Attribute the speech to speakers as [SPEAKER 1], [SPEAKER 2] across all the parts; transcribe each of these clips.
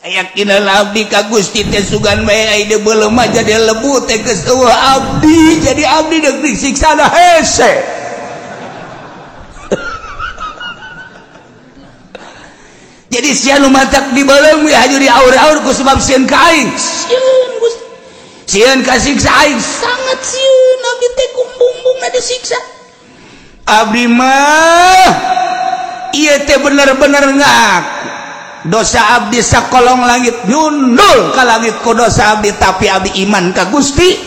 [SPEAKER 1] Keyakinan abdi ka Gusti teh sugan bae ai deui beuleum mah jadi lebu teh geus eueuh abdi jadi abdi deuk disiksa da hese. Jadi sia nu matak dibeuleum we haju diaur-aur ku sebab sieun ka aing. Sieun Gusti. Sieun kasiksa aing sangat sieun abdi teh kumbung-bumbungna disiksa. Abdi mah ieu teh bener-bener ngaku dosa abdi sakolong langit nyundul ka langit ku dosa abdi tapi abdi iman ka Gusti,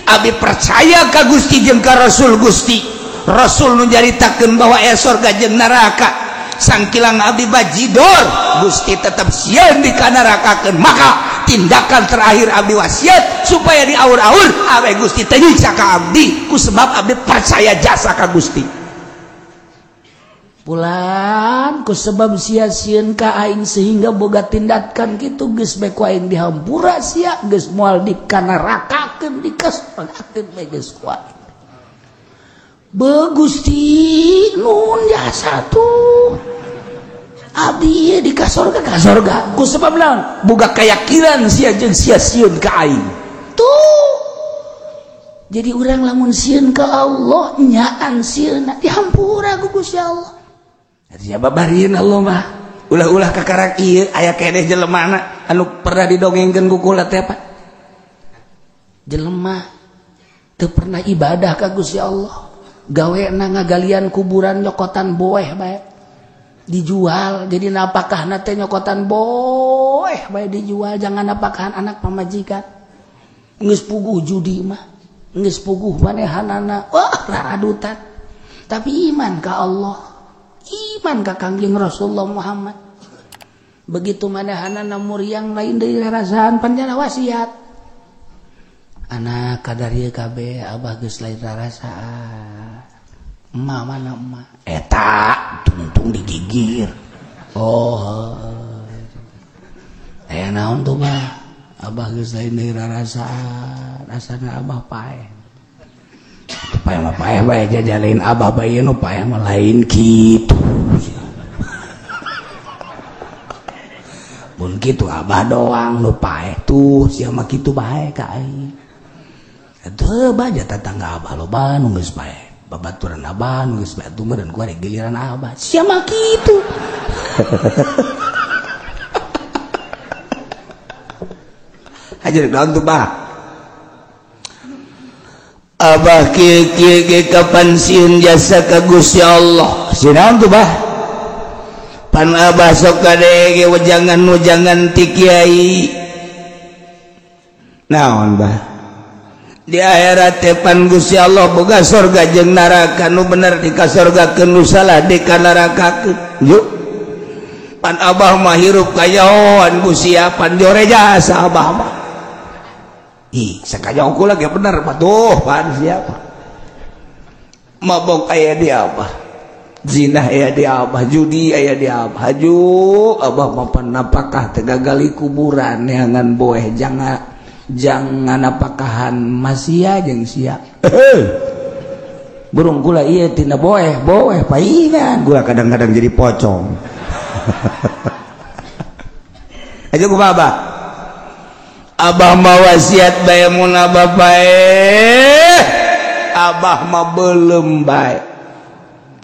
[SPEAKER 1] abdi percaya ka Gusti jeung ka Rasul Gusti. Rasul nu nyaritakeun bahwa aya sorga jeung neraka. Sangkilang abdi bajidor Gusti tetap sieun dikanarakakeun, maka tindakan terakhir abdi wasiat supaya diaur-aur awe Gusti teu nyiksa ka abdi ku sebab abdi percaya jasa ka Gusti.
[SPEAKER 2] Pulang ku sebab sia sieun ka aing sehingga boga tindakan kitu geus bae ku aing dihampura sia geus moal dikanarakakeun dikaspakeun bae geus ku aing. Be Gusti nun jasa tuh abdi ieu di ka sorga ka sorga ku sebab naon
[SPEAKER 1] boga keyakinan sia jeung sia sieun ka aing.
[SPEAKER 2] Tuh jadi urang lamun sieun ka Allah nyaan sieunna dihampura ku Gusti Allah.
[SPEAKER 1] Siapa barin Allah mah ulah-ulah kakarak ieu aya keneh jelemana anu pernah didongengkeun ku kula teh apa
[SPEAKER 2] jelema teu pernah ibadah ka Gusti Allah, gawena ngagalian kuburan nyokotan boeh bae dijual, jadi napakahna teh nyokotan boeh bae dijual, jangan napakahan anak pamajikan geus puguh judi mah geus puguh manehanana wah raradutan, tapi iman ka Allah, iman ka Kangjeng Rasulullah Muhammad. Begitu manehanana muriang lain deui rarasaan panjana wasiat anak kadar ieu kabeh abah geus lain rarasaan, emak mana emak eta tungtung digigir, oh aya naon tuh bah abah geus lain deui rarasaan asana abah paeh paeh mah paeh bae jajalain abah bae nu paeh mah lain kitu mun kitu abah doang nu paeh tuh sia mah kitu bae ka aing atuh baja tetangga abah loba nu geus paeh babaturan abah nu geus paeh tuh meureun ku arek giliran abah sia mah kitu.
[SPEAKER 1] Hajar naon tuh bah abah kieu kieu ge kapan sieun jasa ka Gusti Allah sieun naon tuh bah pan abah sok kadege wejangan-wejangan ti kiai naon bah di akhirat teh pan Gusti Allah boga sorga jeung neraka nu bener di ka sorgakeun nu salah di ka nerakakeun yuk pan abah mah hirup kayahoan ku sia pan jore jasa abah mah ih sakaja aku lagi bener patuh pan siapa mabok aya di abah, zina aya di abah, judi aya di abah, haju abah mah pan napakah teu gagali kuburan neangan boeh jangan jangan apakahan masia jeung sia burung gula ieu tina boeh boeh paingan gula kadang-kadang jadi pocong. Aja ku abah abah mah wasiat bae mun abah bae abah mah beuleum bae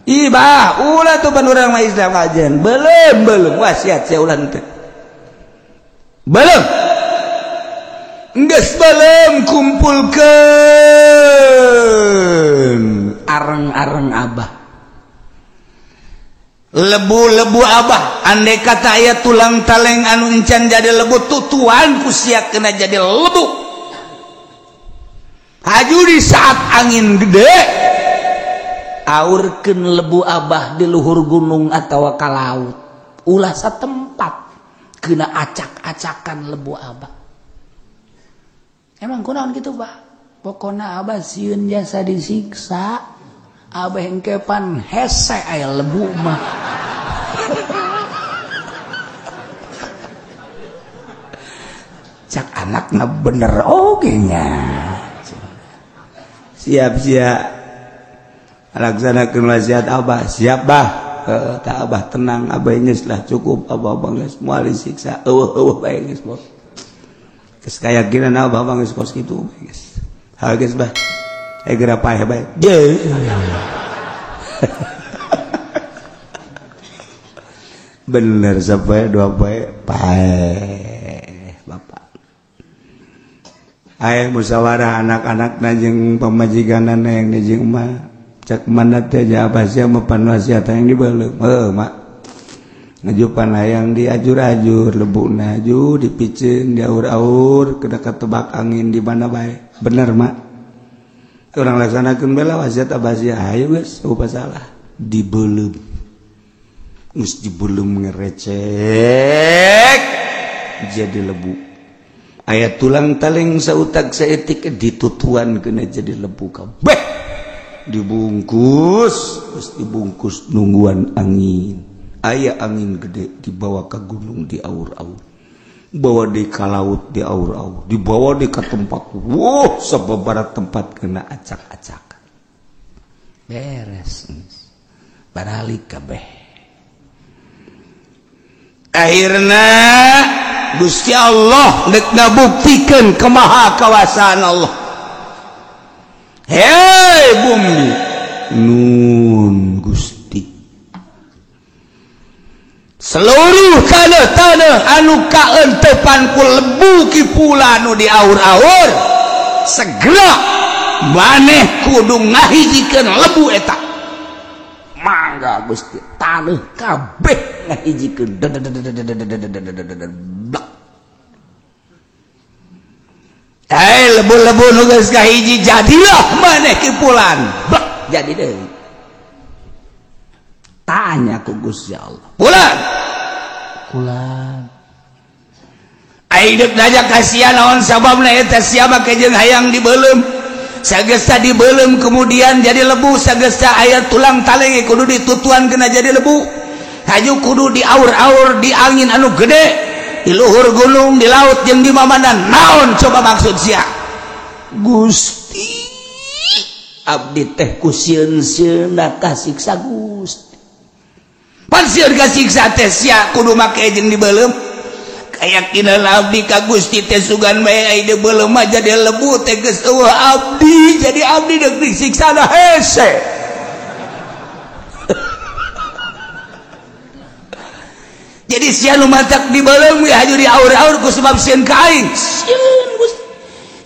[SPEAKER 1] ih bah ulah tuh ban urang mah Islam ajen beuleum beuleum wasiat sia ulah teh beuleum geus beuleum kumpulkeun areng-areng abah lebu-lebu abah andai kata aya tulang taleng anu encan jadi lebu tutuan ku sia kena jadi lebu haju di saat angin gede
[SPEAKER 2] aurkeun lebu abah di luhur gunung atawa ka laut ulah satempat kena acak-acakan lebu abah. Emang kunaon kitu bah pokona abah sieun jasa disiksa abah engkepan hese aya lebu mah.
[SPEAKER 1] Cak anakna bener oge nya siap siap laksanakeun wasiat abah siap bah Tak abah tenang abah geus lah cukup abah geus moal disiksa eueuh bae geus bos. Geus kayakinan abah geus kos kitu geus. Ha geus bah. Eh geura paeh bae. Je. Bener sampai dua poe paeh bapak. Aya musyawarah anak-anak jeung pamajikanana yang jeung emak. Cak mana teh abah sia mah panwasiat hayang dibeuleum. Heuh mak. Ngajupan hayang diajur-ajur lebukna aju dipiceun diaur-aur kena ketebak angin di mana bae. Bener mak. Urang laksanakeun bae lah wasiat abah sia. Hayu geus eueuh salah. Dibeuleum. Geus dibeuleum ngerecek jadi lebu. Aya tulang taling sautak saeutik ditutuan kena jadi lebu kabeh. Dibungkus terus dibungkus nungguan angin. Aya angin gede dibawa ke gunung di aur-aur, bawa di ka laut di aur-aur, dibawa di ke tempat wuh sababaraha tempat kena acak-acakan. Beres baralik kabeh. Akhirna Gusti Allah deuk ngabuktikeun kemaha kawasaan Allah. Hei bumi nun Gusti seluruh tanah-tanah anu kaentepan ku lebu kipula anu diaur-aur segera maneh kudu ngahijikeun lebu eta mangga Gusti tanah kabeh ngahijikeun blak. Hei lebu-lebu nu geus kahiji jadilah maneh kipulan blak jadi deui. Tanya ku Gusti Allah. Pulan. Pulan. Ai deuk nanya ka sia naon sababna eta sia make jeung hayang dibeuleum. Sagesta dibeuleum kemudian jadi lebu, sagesta aya tulang taleng kudu ditutuan kena jadi lebu. Haju kudu diaur-aur di angin anu gede. Di luhur gunung, di laut jeung di mamana naon coba maksud sia. Gusti abdi teh ku sieun-sieunna kasiksa Gusti. Pan sieun kasiksa teh sia kudu make jeung dibeuleum. Kayakinan abdi ka Gusti teh sugan bae ai dibeuleum mah jadi lebu teh geus eueuh abdi, jadi abdi deuk disiksana hese. Jadi sia nu matak dibeuleum we haju diaur-aur ku sebab sieun ka aing. Sieun Gusti.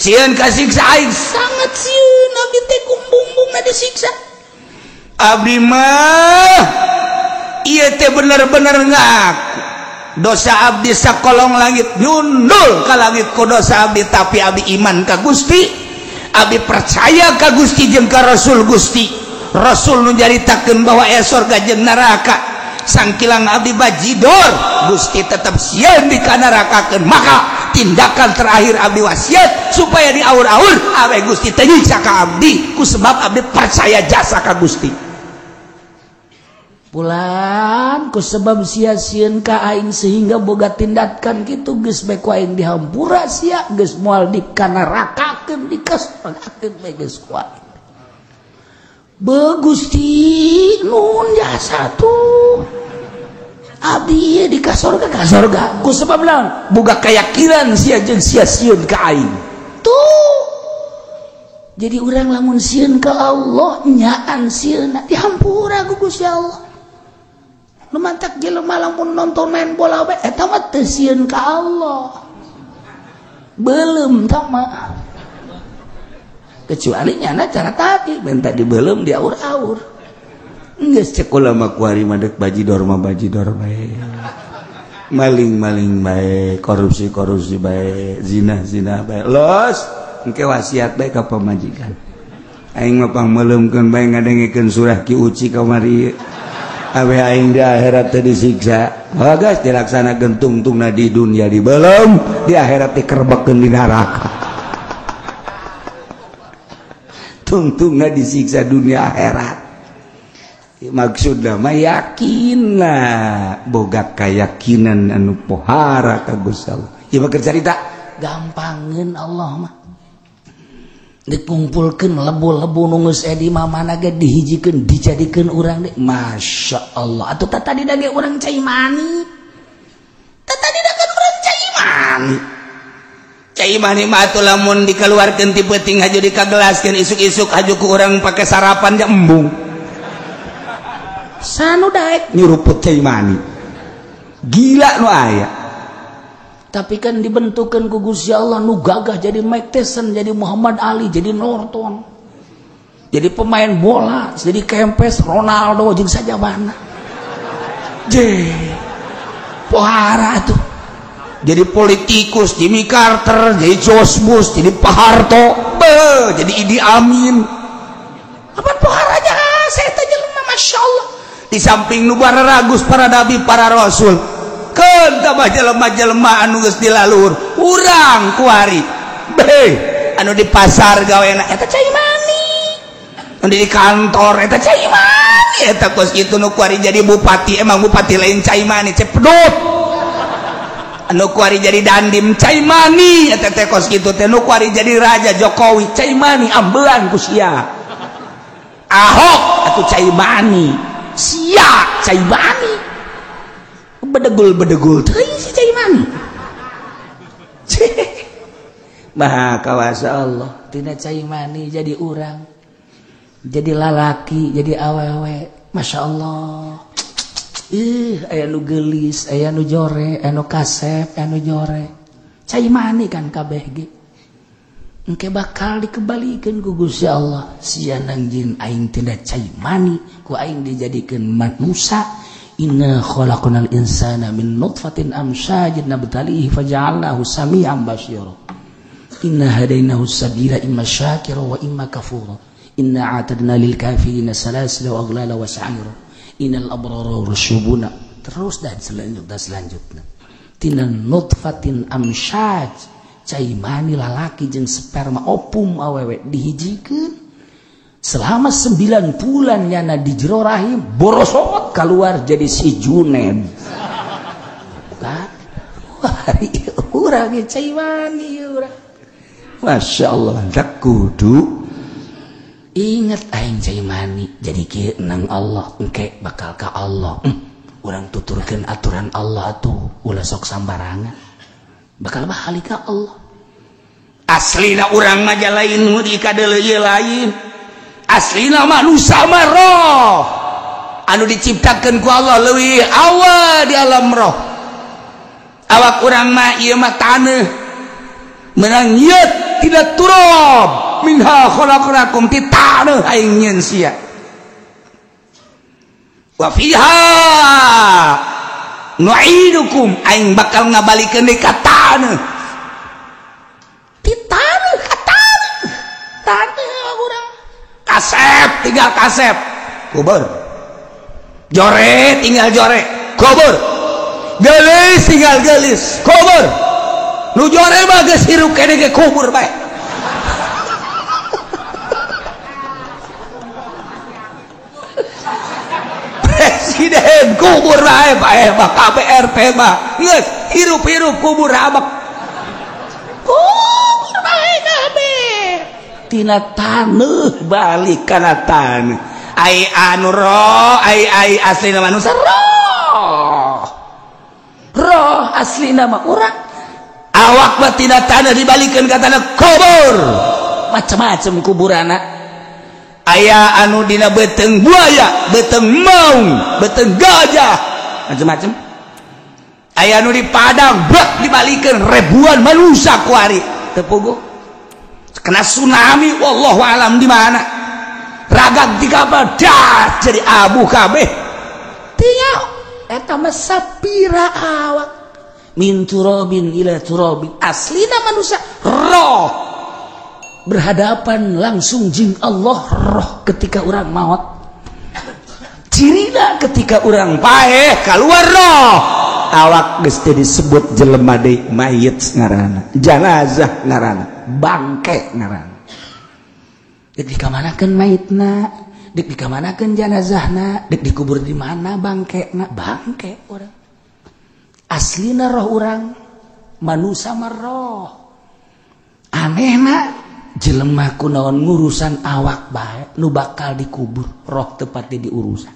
[SPEAKER 1] Sieun kasiksa aing sangat sieun abdi teh kumbung-bumbungna disiksa. Abdi mah ieu teh bener-bener ngaku. Dosa abdi sakolong langit nyundul ka langit ku dosa abdi, tapi abdi iman ka Gusti. Abdi percaya ka Gusti jeung ka Rasul Gusti. Rasul nu nyaritakeun bahwa aya sorga jeung neraka. Sangkilang abdi bajidor Gusti tetap sieun dikanarakakeun, maka tindakan terakhir abdi wasiat supaya diaur-aur awe Gusti teh nyiksa ka abdi ku sebab abdi percaya jasa ka Gusti. Pulan ku sebab sia sieun ka aing sehingga boga tindakan kitu geus bae ku aing dihampura sia geus moal dikanarakakeun dikasorgakeun bae geus ku aing. Be Gusti nun jasa tuh abdi di kasorga kasorga ku sebab naon boga keyakinan sia jeung sia sieun ka aing tuh. Jadi urang lamun sieun ka Allah nyaan sieunna dihampura ku Gusti Allah. Nu mantak jelema lamun nonton main bola bae eta mah teu sieun ka Allah beuleum tah mah. Kecuali nyana cara tadi minta dibeuleum diaur-aur. Geus cek ulama kuari mah deuk bajidor mah bajidor bae. Maling-maling bae, korupsi-korupsi bae, zina-zina bae. Los, engke wasiat bae ka pamajikan. Aing mah pangmeuleumkeun bae ngadengekeun surah Ki Uci kamari. Awe aing di akhirat teh disiksa. Oh geus dilaksanakeun tungtungna di dunia dibeuleum, di akhirat dikerebekeun di neraka. Tungtungna disiksa dunia akhirat. Maksudna mah yakinna boga kayakinan anu pohara ka Gusti Allah. Ieu mah keur carita gampangeun Allah mah.
[SPEAKER 2] Dikumpulkeun lebu-lebu nu geus aya di mana ge dihijikeun dijadikeun urang deui. Masya Allah. Atuh tadi dage urang cai mani. Tadi kan urang cai mani.
[SPEAKER 1] Cai mani mah atuh lamun dikeluarkeun ti peuting haju dikagelaskeun isuk-isuk haju ku urang pake sarapan ja embung.
[SPEAKER 2] Sanu daek
[SPEAKER 1] nyuruput cai mani. Gila nu aya.
[SPEAKER 2] Tapi kan dibentukkan ku Gusti Allah nu gagah jadi Mike Tyson, jadi Muhammad Ali, jadi Norton, jadi pemain bola, jadi Kempes, Ronaldo jeung sajabana.
[SPEAKER 1] Je. Pohara tuh. Jadi politikus Jimmy Carter, jadi George Bush, jadi Pak Harto, be, jadi Idi Amin.
[SPEAKER 2] Apa poharanya? Saya teh jelema Masya Allah.
[SPEAKER 1] Di samping nu bararagus para nabi, para rasul. Keun tambah jelema-jelema anu geus dilalur urang kuari be anu di pasar gawena
[SPEAKER 2] eta cai mani,
[SPEAKER 1] anu di kantor eta cai mani, eta kos kitu nu kuari jadi bupati emang bupati lain cai mani cepedut, anu kuari jadi dandim cai mani eta teh kos kitu teh, nu kuari jadi raja Jokowi cai mani ambelan ku sia, Ahok atuh cai mani, sia cai mani.
[SPEAKER 2] Bedegul-bedegul teuing si cai mani. Maha kawasa Allah tina cai mani jadi urang, jadi lalaki, jadi awewe. Masya Allah. Ih, aya nu geulis, aya nu jore, aya nu kasep, aya nu jore. Cai mani kan kabeh ge. Engke bakal dikembalikeun ku Gusti Allah. Sia nangjin aing tina cai mani, ku aing dijadikeun manusa. Inna khalaqnal insana min nutfatin amsyajin nabtalihi faja'alnahu sami'an basira. Inna hadainahu sabila imma syakira wa imma kafura. Inna a'tadna lil kafirina salasila wa aghlala wa sa'ira. Innal abrara rasyubuna. Terus dan selanjutnya. Tina nutfatin amsyaj, cai mani lalaki jeung sperma opum awewe dihijikeun. Selama 9 bulan nyana di jero rahim borosot keluar jadi si Junen. Kan? Wah, urang cai mani urang.
[SPEAKER 1] Masya Allah, tak kudu
[SPEAKER 2] inget aing cai mani jadi kieu nang Allah engke bakal ka Allah. Urang tuturkeun aturan Allah tuh ulah sok sambarangan. Bakal balik ka Allah.
[SPEAKER 1] Aslina urang mah lain nu dikadeuleu ieu lain. Aslina manusia mah roh anu diciptakeun ku Allah leuwih awal di alam roh. Awak urang mah ieu mah taneuh meunang nyeut tidak turab minha khalaqnakum ti taneuh aing nyeun sia. Wa fiha nu'idukum aing bakal ngabalikeun deui ka taneuh.
[SPEAKER 2] Ti taneuh ka taneuh. Taneuh urang
[SPEAKER 1] kasep tinggal kasep kubur, jore tinggal jore kubur, gelis tinggal gelis kubur, nu jore mah geus hirup keneh ge kubur bae. Presiden kubur bae bae mah KPRP mah geus hirup-hirup kubur abak
[SPEAKER 2] kubur bae kabeh.
[SPEAKER 1] Tina taneuh balik kana taneuh. Ai anu roh, ai ai aslina manusia roh.
[SPEAKER 2] Roh aslina mah urang.
[SPEAKER 1] Awak mah tina taneuh dibalikeun ka taneuh kubur.
[SPEAKER 2] Macam-macam kuburana.
[SPEAKER 1] Aya anu dina beuteung buaya, beuteung maung, beuteung gajah, macam-macam. Aya anu di padang, bek dibalikeun ribuan manusia kuari. Teu puguh. Kena tsunami wallahu alam di mana ragag di kapal dah jadi abu kabeh
[SPEAKER 2] tinggal eta mah sapira awak min turabin ila turabin aslina manusia roh berhadapan langsung jeung Allah roh ketika urang maot
[SPEAKER 1] cirina ketika urang paeh keluar roh awak geus teu disebut jelema deui mayit ngaranna janazah ngaranna bangke ngaranna.
[SPEAKER 2] Dek dikamanakeun mayitna, dek dikamanakeun janazahna, dek dikubur di mana bangkena, bangke urang. Aslina roh urang, manusia mah roh. Anehna Jelema kunaon ngurusan awak bae nu bakal dikubur, roh tepatnya diurusan.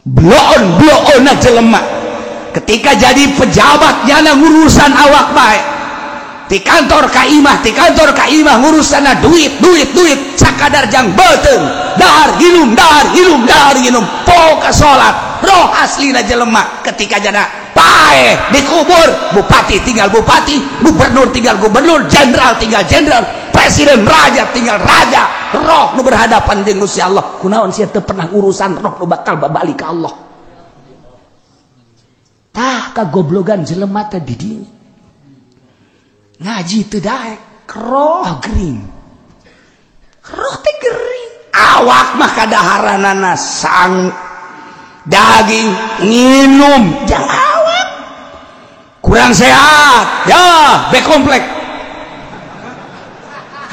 [SPEAKER 1] Bloon-bloonna jelema ketika jadi pejabat nyana ngurusan awak bae. Di kantor ka imah, di kantor ka imah ngurusanna duit, duit, duit sakadar jang beuteung, dahar ginum, dahar ginum, dahar ginum, poka salat. Roh aslina jelema ketika jana paeh dikubur, bupati tinggal bupati, gubernur tinggal gubernur, jenderal tinggal jenderal, presiden raja tinggal raja. Roh nu berhadapan jeung Gusti Allah.
[SPEAKER 2] Kunaon sia teu pernah urusan roh nu bakal babalik ka Allah. Tah kagoblogan jelema teh di dinya. Ngaji teu daek, roh gering. Roh teh gering.
[SPEAKER 1] Awak mah kadaharanana sang daging nginum jang awak. Kurang sehat, ya be komplek.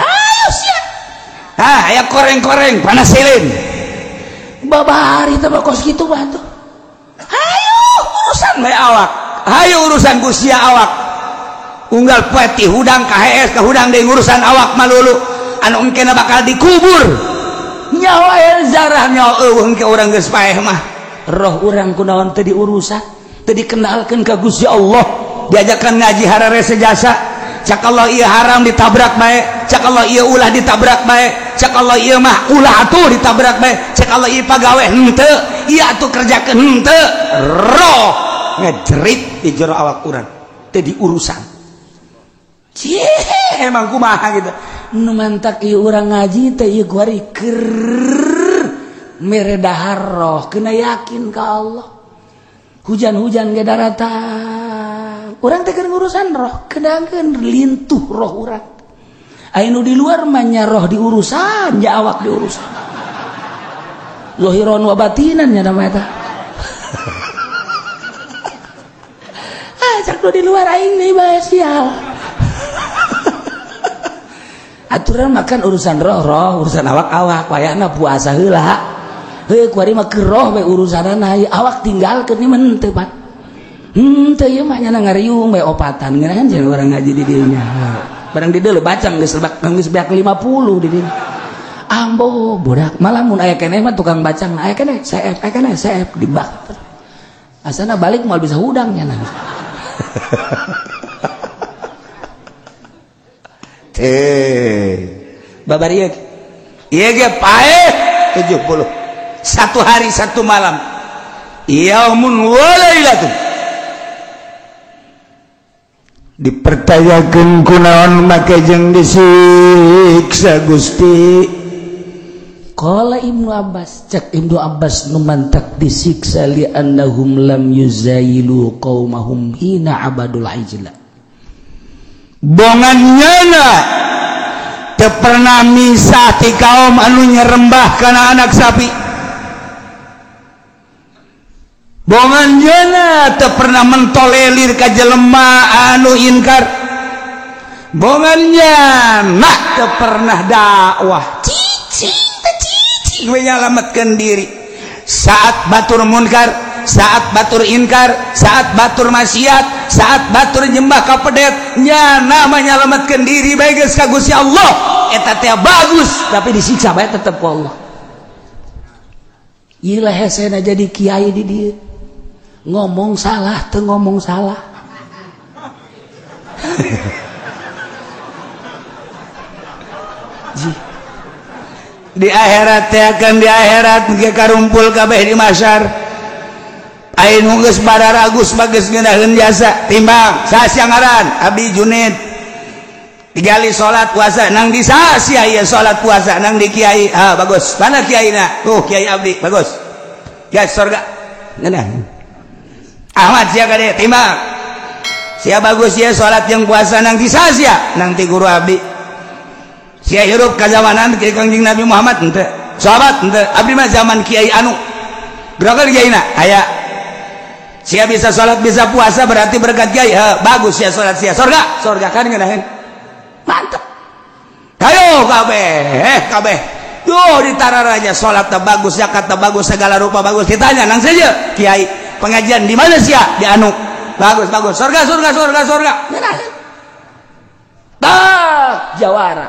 [SPEAKER 1] Ayo sia. Ah, aya koreng-koreng panas silin.
[SPEAKER 2] Babari teh kos kitu mah tuh.
[SPEAKER 1] Hayu urusan bae awak. Hayu urusan ku sia awak. Unggal poe ti hudang ka hees ka hudang deui ngurusan awak malulu. Anu engkena bakal dikubur. Nyawa zarah nyawa eueuh engke urang geus paeh mah.
[SPEAKER 2] Roh urang kunaon teu diurusan, teu dikenalkeun ka Gusti Allah.
[SPEAKER 1] Diajakan ngaji hararese jasa. Cak Allah ieu haram ditabrak bae, cak Allah ieu ulah ditabrak bae, cak Allah ieu mah ulah atuh ditabrak bae, cak Allah ieu pagawe henteu, ieu atuh kerjakeun henteu. Roh ngejerit di jero awak urang, teu diurusan. Cih, emang kumaha gitu.
[SPEAKER 2] Nu mantak ieu urang ngaji teh ieu kuari keur mere dahar roh, kena yakin ka Allah. Hujan-hujan ge daratang. Urang teh keur ngurusan roh, keudangkeun lintuh roh urang. Aya nu di luar mah nya roh diurusan, nya awak diurusan. Zohiron wa batinan nya namanya eta. Ah, cak nu di luar aing deui bae sial. Aturan makan urusan roh, roh urusan awak-awak, wayahna puasa heula. Heuh kuari mah keur roh we urusanana, awak tinggalkeun ieu mah henteu Pak. Henteu ieu mah nyana ngariung we opatan ngeunahan jeung urang ngaji di dieu nya. Barang di dieu bacang geus lebak geus beak 50 di dieu. Ambo budak malah mun aya keneh mah tukang bacang aya keneh CF aya keneh CF dibak. Asana balik moal bisa hudang nyana.
[SPEAKER 1] Babar ieu ieu ge paeh 70 satu hari satu malam yaumun wa lailatun dipertanyakeun kunaon make jeung disiksa Gusti.
[SPEAKER 2] Qala Ibnu Abbas, cek Ibnu Abbas nu mantak disiksa li annahum lam yuzayilu qaumahum hina abadul ijla.
[SPEAKER 1] Bongan nyana teu pernah misah ti kaum anu nyerembah kana anak sapi. Bongan nyana teu pernah mentolelir ka jelema anu inkar. Bongan nyana teu pernah dakwah. Cicing teh cicing we nyalametkeun diri. Saat batur munkar, saat batur inkar, saat batur maksiat, saat batur nyembah ka pedet, nyana mah nyalametkeun diri bae geus ka Gusti Allah. Eta teh bagus,
[SPEAKER 2] tapi disiksa bae tetep ku Allah. Ieu lah hesena jadi kiai di dieu. Ngomong salah teu ngomong salah.
[SPEAKER 1] Di akhirat teh akan di akhirat ge karumpul kabeh di mahsyar. Ayeuna geus bararagus bagus ngeunaheun jasa timbang saha ngaran Abi Junid digali salat puasa nang di saha sia ieu salat puasa nang di kiai. Ah bagus, mana kiaina? Tuh kiai abdi bagus. Ya surga ngeunah. Ahmad sia kade timbang sia bagus sia salat jeung puasa nang di saha sia nang ti guru abdi. Sia hirup ka zamanan Kangjeng Nabi Muhammad henteu, sahabat henteu, abdi mah zaman kiai anu gerakan kiaina aya. Sia bisa salat bisa puasa berarti berkat kiai. Ha, bagus sia salat sia surga, surga kan ngeunaheun. Mantep. Hayo kabeh, kabeh. Duh ditararaja salat teh bagus, zakat teh bagus, segala rupa bagus. Ditanya nang saja kiai, pengajian di mana sia? Di anu. Bagus, bagus. Surga, surga, surga, surga. Ngeunaheun. Tak
[SPEAKER 2] jawara.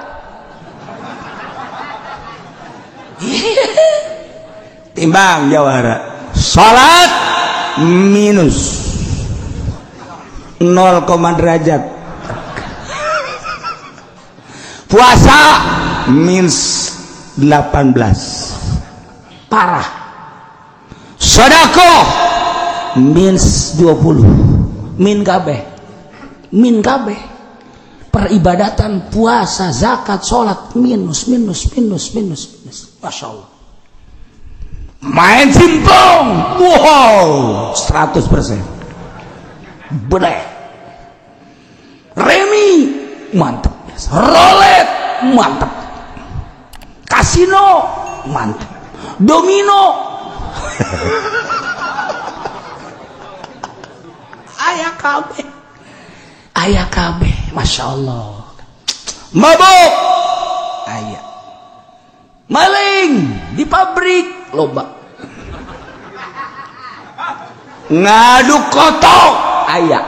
[SPEAKER 1] Timbang jawara. Salat minus 0, derajat. Puasa minus 18.
[SPEAKER 2] Parah.
[SPEAKER 1] Sedekah
[SPEAKER 2] minus 20. Min kabeh. Min kabeh. Peribadatan, puasa, zakat, salat minus minus minus minus minus. Masya Allah.
[SPEAKER 1] Main simpong, wow, 100%.
[SPEAKER 2] Bener. Remi mantep, rolet mantep, kasino mantep, domino. Aya kabeh, aya kabeh, masya Allah.
[SPEAKER 1] Mabuk, aya.
[SPEAKER 2] Maling di pabrik loba.
[SPEAKER 1] Ngaduk kotok,
[SPEAKER 2] aya.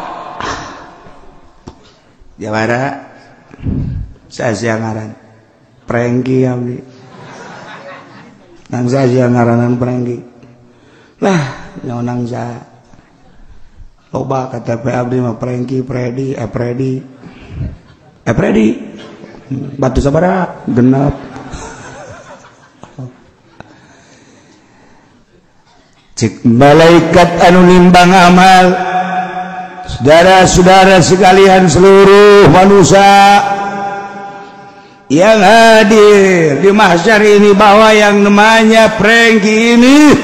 [SPEAKER 1] Jawara, saya siang ngaran Prengki abdi. Nang saya siang ngaranan Prengki. Lah, nang saya loba KTP abdi mah Prengki, Predi, Epredi. Epredi. Batu sabara genep. Cik malaikat anu nimbang amal, saudara-saudara sekalian seluruh manusia yang hadir di mahsyar ini, bahwa yang namanya Prengki ini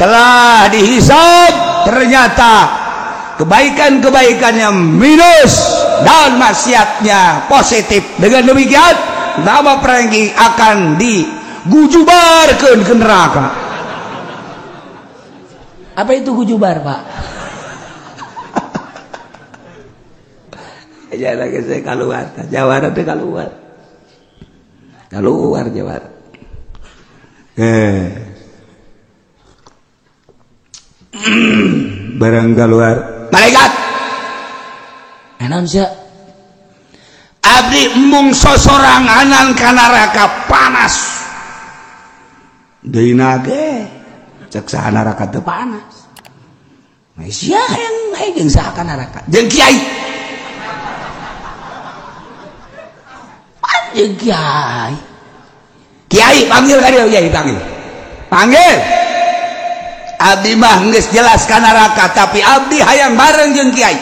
[SPEAKER 1] telah dihisab, ternyata kebaikan-kebaikannya minus dan maksiatnya positif. Dengan demikian nama Prengki akan digujubarkan ke neraka.
[SPEAKER 2] Apa itu gujubar, Pak?
[SPEAKER 1] Jangan lagi saya keluar, jawara teh keluar. Keluar jawara. Barang keluar. Malaikat.
[SPEAKER 2] Naon sia?
[SPEAKER 1] Abdi embung sosoranganan ka neraka panas. Deuna ge cek saha neraka teu panas.
[SPEAKER 2] Sia yang hayang saha ka neraka?
[SPEAKER 1] Jeung kiai.
[SPEAKER 2] Jeung kiai.
[SPEAKER 1] Kiai panggil ka dieu, kiai panggil. Panggil. Abdi mah geus jelas ka neraka, tapi abdi hayang bareng jeung kiai.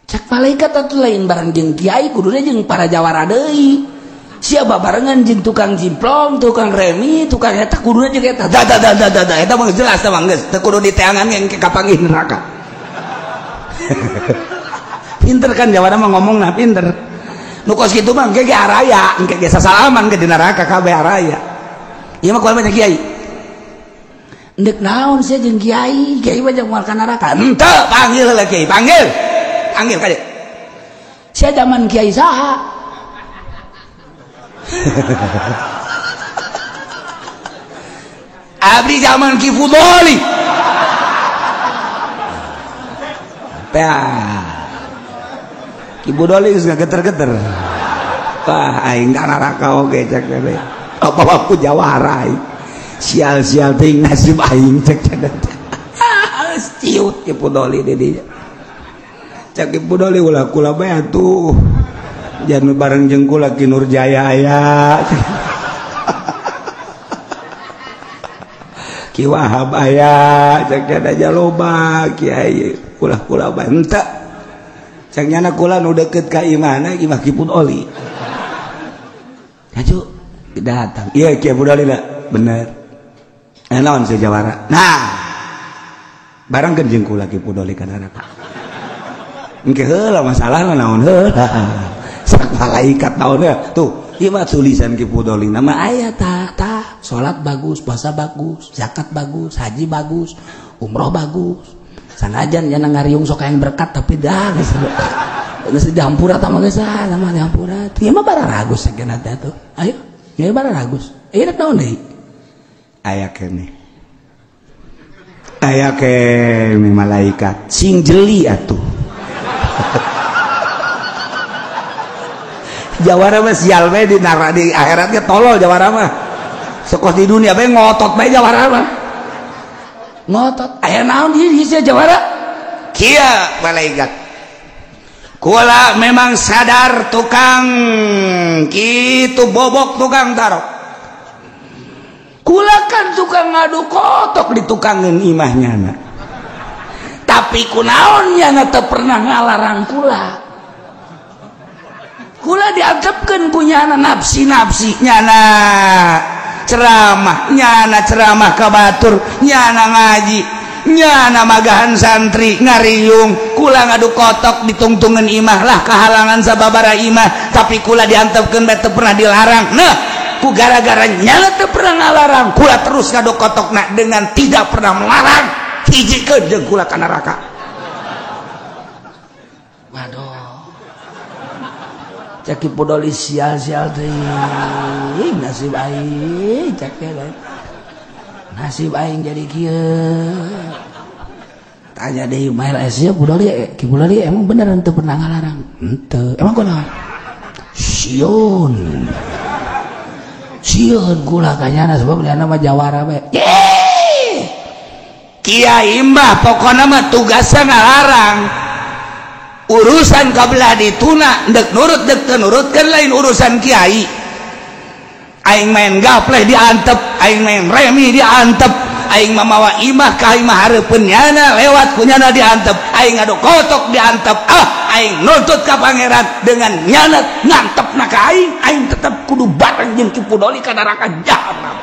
[SPEAKER 2] Cek malaikat atuh lain bareng jeung kiai, kuduna jeung para jawara deui. Sia babarengan jeung tukang jimplong, tukang remi, tukang eta kuduna jeung eta.
[SPEAKER 1] Da da da da da, eta mah jelas tah mah geus teu kudu diteangan yang kapanggih neraka. Pinter kan jawara mah ngomongna pinter. Nu kos kitu mah engke ge araya, engke ge sasalaman ke di neraka kabeh araya. Ieu mah kumaha kiai?
[SPEAKER 2] Ndek naon sia jeung kiai? Kiai mah jeung moal ka neraka.
[SPEAKER 1] Henteu, panggil heula kiai, panggil. Panggil ka dieu.
[SPEAKER 2] Sia zaman kiai saha?
[SPEAKER 1] Abdi zaman Ki Fudoli. Tah. Ki Fudoli geus ngageter-geter. Wah, aing ka neraka oge cek teh. Apa aku jawara aing. Sial-sial teuing nasib aing cek teh. Ciut Ki Fudoli di dinya. Cek Ki Fudoli ulah kula bae atuh. Jangan bareng jeung kula Ki Nurjaya aya. Ki Wahab aya, cek aja loba kiai kula-kula bae henteu. Cek nyana kula nu deukeut ka imahna imah Ki Fudoli. Hayu datang. Iya Ki Fudoli lah, bener. Naon si jawara. Nah, bareng jeung kula Ki Fudoli ka neraka. Engke heula masalahna naon heula. Sak malaikat naon tuh, ieu mah tulisan Ki Fudoli nama
[SPEAKER 2] aya tah tah, salat bagus, puasa bagus, zakat bagus, haji bagus, umroh bagus. Sanajan nya ngariung sok hayang berkat tapi dah geus geus dihampura tah mah geus ah sama dihampura. Ieu mah bararagus sakeuna teh atuh. Ayo, ieu bararagus. Ieu naon deui?
[SPEAKER 1] Aya keneh. Aya keneh malaikat sing jeli atuh. Jawara mah sial bae di di akhiratnya tolol jawara mah. Sekos di dunia bae ngotot bae jawara mah. Ngotot. Aya naon ieu jawara? Kieu malaikat. Kula memang sadar tukang kitu bobok tukang tarok. Kula kan tukang ngadu kotok di tukangeun imahnya na. Tapi kunaon nyana teu pernah ngalarang kula. Kula diantepkeun ku nyana nafsi-nafsi nyana ceramah, nyana ceramah ka batur, nyana ngaji, nyana magahan santri ngariung, kula ngadu kotok ditungtungan imah lah kahalangan sababara imah, tapi kula diantepkeun bae teu pernah dilarang. Nah, ku gara-gara nyana teu pernah ngalarang, kula terus ngadu kotokna dengan tidak pernah melarang, hijikeun jeung kula ka neraka. Waduh. Cek Ki Podoli sial-sial teuing nasib aing cek teh nasib aing jadi kieu. Tanya deui mael sia Podoli, Ki Podoli emang bener henteu pernah ngalarang? Henteu. Emang kunaon? Sieun. Sieun kula ka nyana sebab nyana mah jawara bae. Kiai mah pokona mah tugasna ngalarang. Urusan kabelah dituna dek nurut dek teu nurut kan lain urusan kiai. Aing main gapleh diantep, aing main remi diantep, aing mamawa imah ka imah hareupeun nyana lewat ku nyana diantep, aing ngadu kotok diantep, ah aing nuntut ka pangeran dengan nyana ngantepna ka aing, aing tetep kudu bareng jeung Ki Podoli ka neraka jahanam.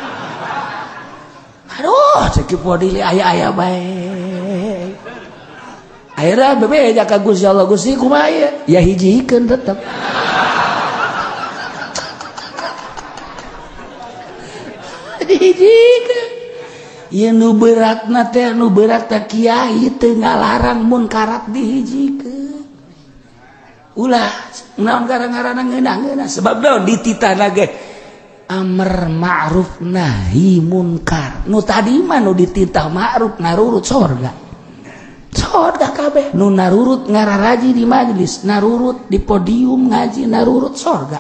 [SPEAKER 1] Aduh, cek Ki Podoli aya-aya bae. Akhirnya bebeja ka Gusti Allah, Gusti kumaha ieu? Ya hiji-hikeun tetep. Dihijikeun. Ieu nu beratna teh nu berat teh kiai teu ngalarang mun karat dihijikeun. Ulah naon gara-garana ngeunah-ngeunah sebab naon dititahna ge amar ma'ruf nahi munkar. Nu tadi mah nu dititah ma'ruf narurut sorga. Sorga kabeh nu narurut ngararaji di majelis, narurut di podium ngaji, narurut sorga.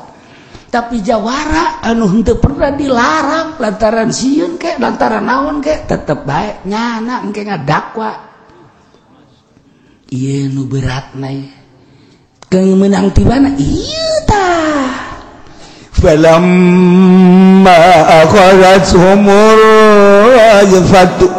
[SPEAKER 1] Tapi jawara anu henteu pernah dilarang lantaran sieun ke lantaran naon ke tetep bae nyana engke ngadakwa. Ieu nu beratna ieu. Keung meunang ti mana? Ieu tah.
[SPEAKER 3] Falamma akhadhathumur rajfatu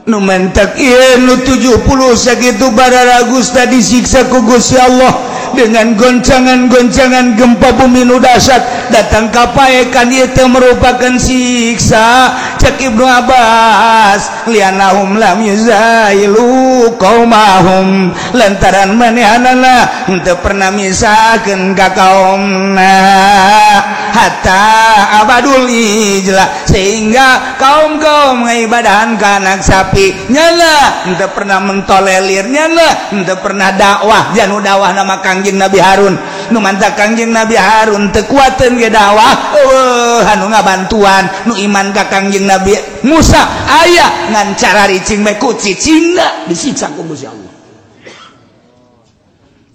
[SPEAKER 1] nu mentak ieu nu 70 sakitu bararagusta disiksa ku Gusti Allah dengan goncangan-goncangan gempa bumi nu dahsyat datang ka paekan ieu teh merupakan siksa. Cek Ibnu Abbas lianahum lam yuzailu qaumahum lantaran manehanana henteu pernah misahkeun ka kaumna hatta abadul ijla sehingga kaum-kaum ngaibadahan ka anak sapi nyala henteu pernah mentolelir nyala henteu pernah dakwah janu dakwah nama Kangjeng Nabi Harun nu mantap Kangjeng Nabi Harun teu kuateun ge dakwah eueuh anu ngabantuan nu iman ka Kangjeng Nabi Musa aya ngan cara ricing bae ku cicingna disiksa ku Gusti Allah.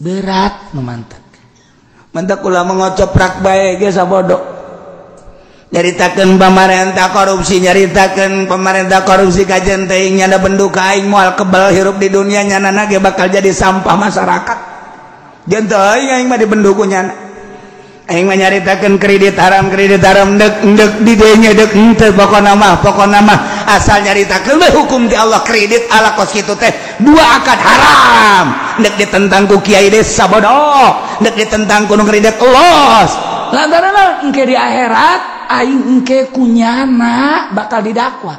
[SPEAKER 2] Berat nu mantap.
[SPEAKER 1] Mantap ulah mengocoprak bae ge sabodo. Nyaritakeun pamarentah korupsi, nyaritakeun pamarentah korupsi kajen teuing nyana bendu ka aing moal kebal hirup di dunia nyanana ge bakal jadi sampah masyarakat. Jeung teuing aing mah dibendu ku nyana. Aing mah nyaritakeun kredit haram dek dek di dieu dek henteu pokona mah asal nyaritakeun we hukum ti Allah kredit ala kos kitu teh dua akad haram dek ditentang ku kiai desa bodoh dek ditentang ku nu kredit los
[SPEAKER 2] lantaran engke di akhirat aing engke kunyana bakal didakwa.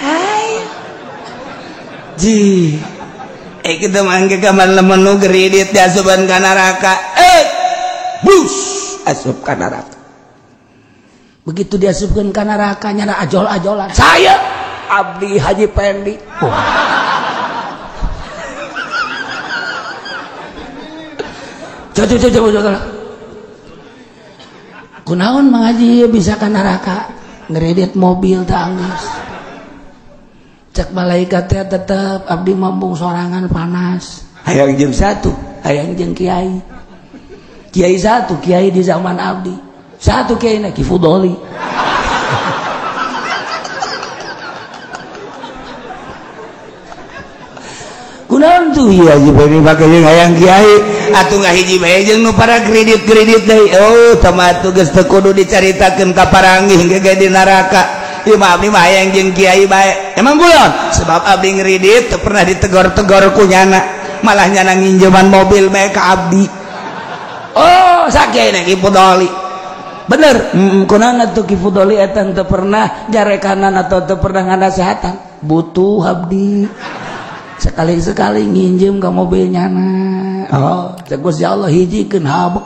[SPEAKER 2] Hai
[SPEAKER 1] ji kita mangke kaman lamun nu kredit diasupan ka neraka bus asup ka neraka.
[SPEAKER 2] Begitu diasupkeun ka neraka nyana ajol-ajolan saya Abdi Haji Pendi. Coba. Kunaon Mang Haji bisa ka neraka ngredit mobil teh anggeus. Cek malaikat teh tetep abdi mambung sorangan panas.
[SPEAKER 1] Hayang jeung satu, hayang jeung kiai. Kiai satu, kiai di zaman abdi. Satu kiai na Ki Fudoli. Kunaon tuh ieu Haji Pendi make jeung hayang kiai atuh ngahiji bae jeung nu para kredit-kredit deui. Oh, tama atuh geus teu kudu dicaritakeun ka paranggih ge di neraka. Ieu mah abdi mah hayang jeung kiai bae. Emang kunaon? Sebab abdi ngredit teu pernah ditegor-tegor ku nyana. Malah nyana nginjeman mobil bae ka abdi. Oh, sakiai Ki Fudoli. Bener, kunaon atuh Ki Fudoli eta teu pernah jarekanan atau teu pernah nganasehatan. Butuh abdi. Sekali-sekali nginjem ke mobil nyana. Oh, cek Gusti Allah hijikeun habek.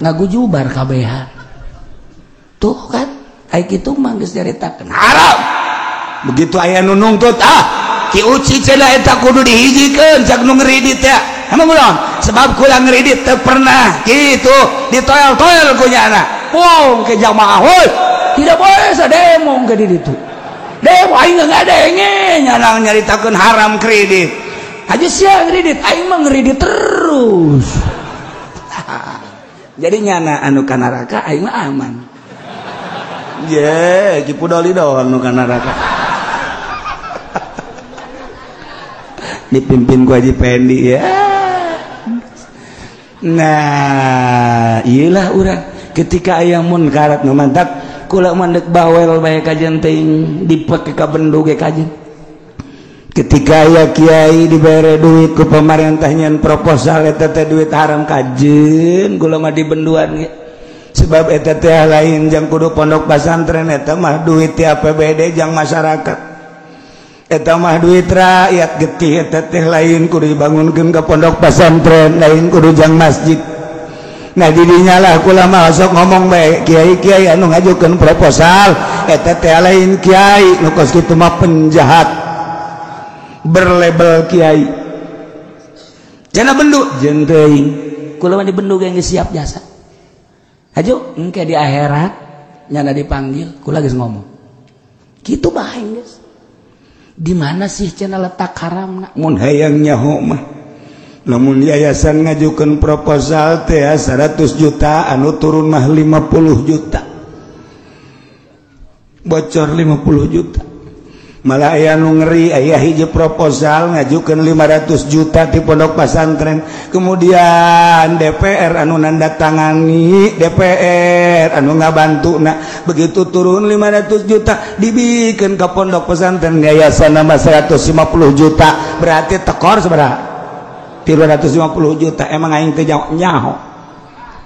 [SPEAKER 1] Ngagujubar kabehan. Tuh kan, ai kitu mah geus nyaritakeun haram. Begitu aya nu nungtut, ah, Ki Uci cenah eta kudu dihijikeun cak nu ngredit teh. Emang kunaon? Sebab kula ngredit teu pernah kitu ditoel-toel ku nyana. Pung ke jamaah heuy. Tidak boleh sademo ke di ditu. Demo aing ngadenge nyana nyaritakeun haram kredit. Haji sia kredit, aing mah ngredit terus. Jadi nyana anu ka neraka aing mah aman. Ye, Ki Fudoli doang nu ka neraka. Dipimpin ku Haji Pendi ya. Nah, iyalah urang ketika aya munkarat nu mantak kula mandek bawel bae kajen teuing dipake ka bendu ge kajen. Ketika aya kiai dibere duit ku pamarentah nyen proposal eta teh duit haram kajen kula mah dibenduan ge. Sebab eta teh lain jang kudu pondok pesantren eta mah duit ti APBD jang masyarakat. Eta mah duit rakyat getih eta teh lain kudu dibangunkeun ka pondok pesantren lain kudu jang masjid. Nah didinya lah kula mah sok ngomong bae kiai-kiai anu ngajukeun proposal eta teh lain kiai nu kos kitu mah penjahat berlabel kiai. Jana bendu jeung teuing kula mah dibendu ge geus siap jasa. Hajo engke di akhirat nyana dipanggil kula geus ngomong. Kitu bae geus. Di mana sih cenah letak haramna? Mun hayang nyaho mah lamun yayasan ngajukeun proposal teh 100 juta anu turun mah 50 juta. Bocor 50 juta. Malah aya nu ngeri aya hiji proposal ngajukeun 500 juta di pondok pesantren. Kemudian DPR anu nandatangani, DPR anu ngabantuna. Begitu turun 500 juta dibikeun ka pondok pesantren yayasan nama 150 juta. Berarti tekor sabaraha? 350 juta. Emang aing teh nyaho.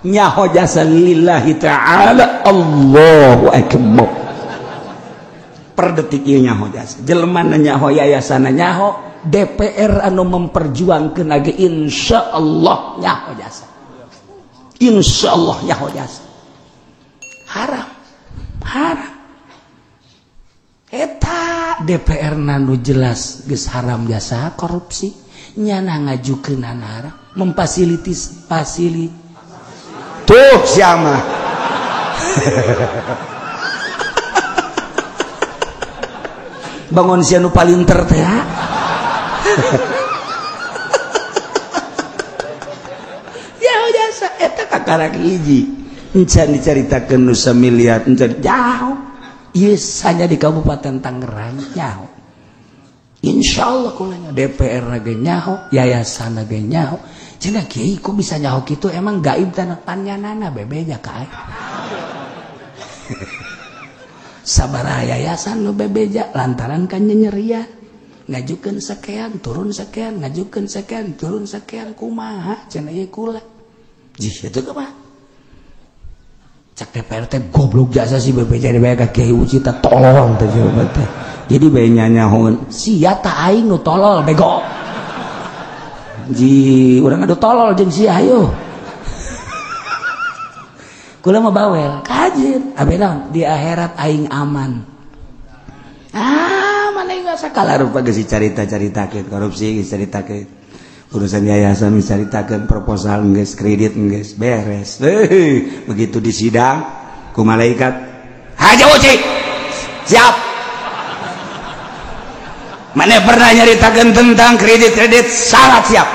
[SPEAKER 1] Nyaho jasa lillahi ta'ala. Allahu akbar. Per detik ieu nyaho jasa. Jelema nyaho yayasan nyaho, DPR anu memperjuangkeun ge insyaallah nyaho jasa. Insyaallah nyaho jasa. Haram. Haram. Eta DPR nu jelas geus haram jasa korupsi, nyana ngajukeun haram, memfasilitis fasili. Tuh siapa? Bangun sia nu palinter teh. Ya jasa eta kakarak hiji. Encan dicaritakeun nu samiliar encan jauh. Ieu hanya di Kabupaten Tangerang nyaho. Insyaallah kulanya DPR ge nyaho, yayasan ge nyaho. Cenah kiai kok bisa nyaho kitu emang gaib tanah panyanana bebeja ka aing. Sabaraha yayasan nu bebeja lantaran kan nyerian ngajukeun sakean turun sakean ngajukeun sakean turun sakean kumaha cenah ieu kula. Jih eta kumaha? Cak DPR teh goblok jasa si bebeja bae ka Kiai Uci teh tolol teh jawaban teh. Jadi bae nyanyahoun sia ta aing nu tolol bego. Ji urang adu tolol jeung sia hayo. Kula mah bawel kajen abe naon di akhirat aing aman. Ah mana enggak sakala rupa geus dicarita-caritakeun korupsi geus dicaritakeun urusan yayasan geus dicaritakeun proposal geus kredit geus beres. Heuh, begitu di sidang ku malaikat haja uci siap. Mana pernah nyaritakeun tentang kredit-kredit sangat siap.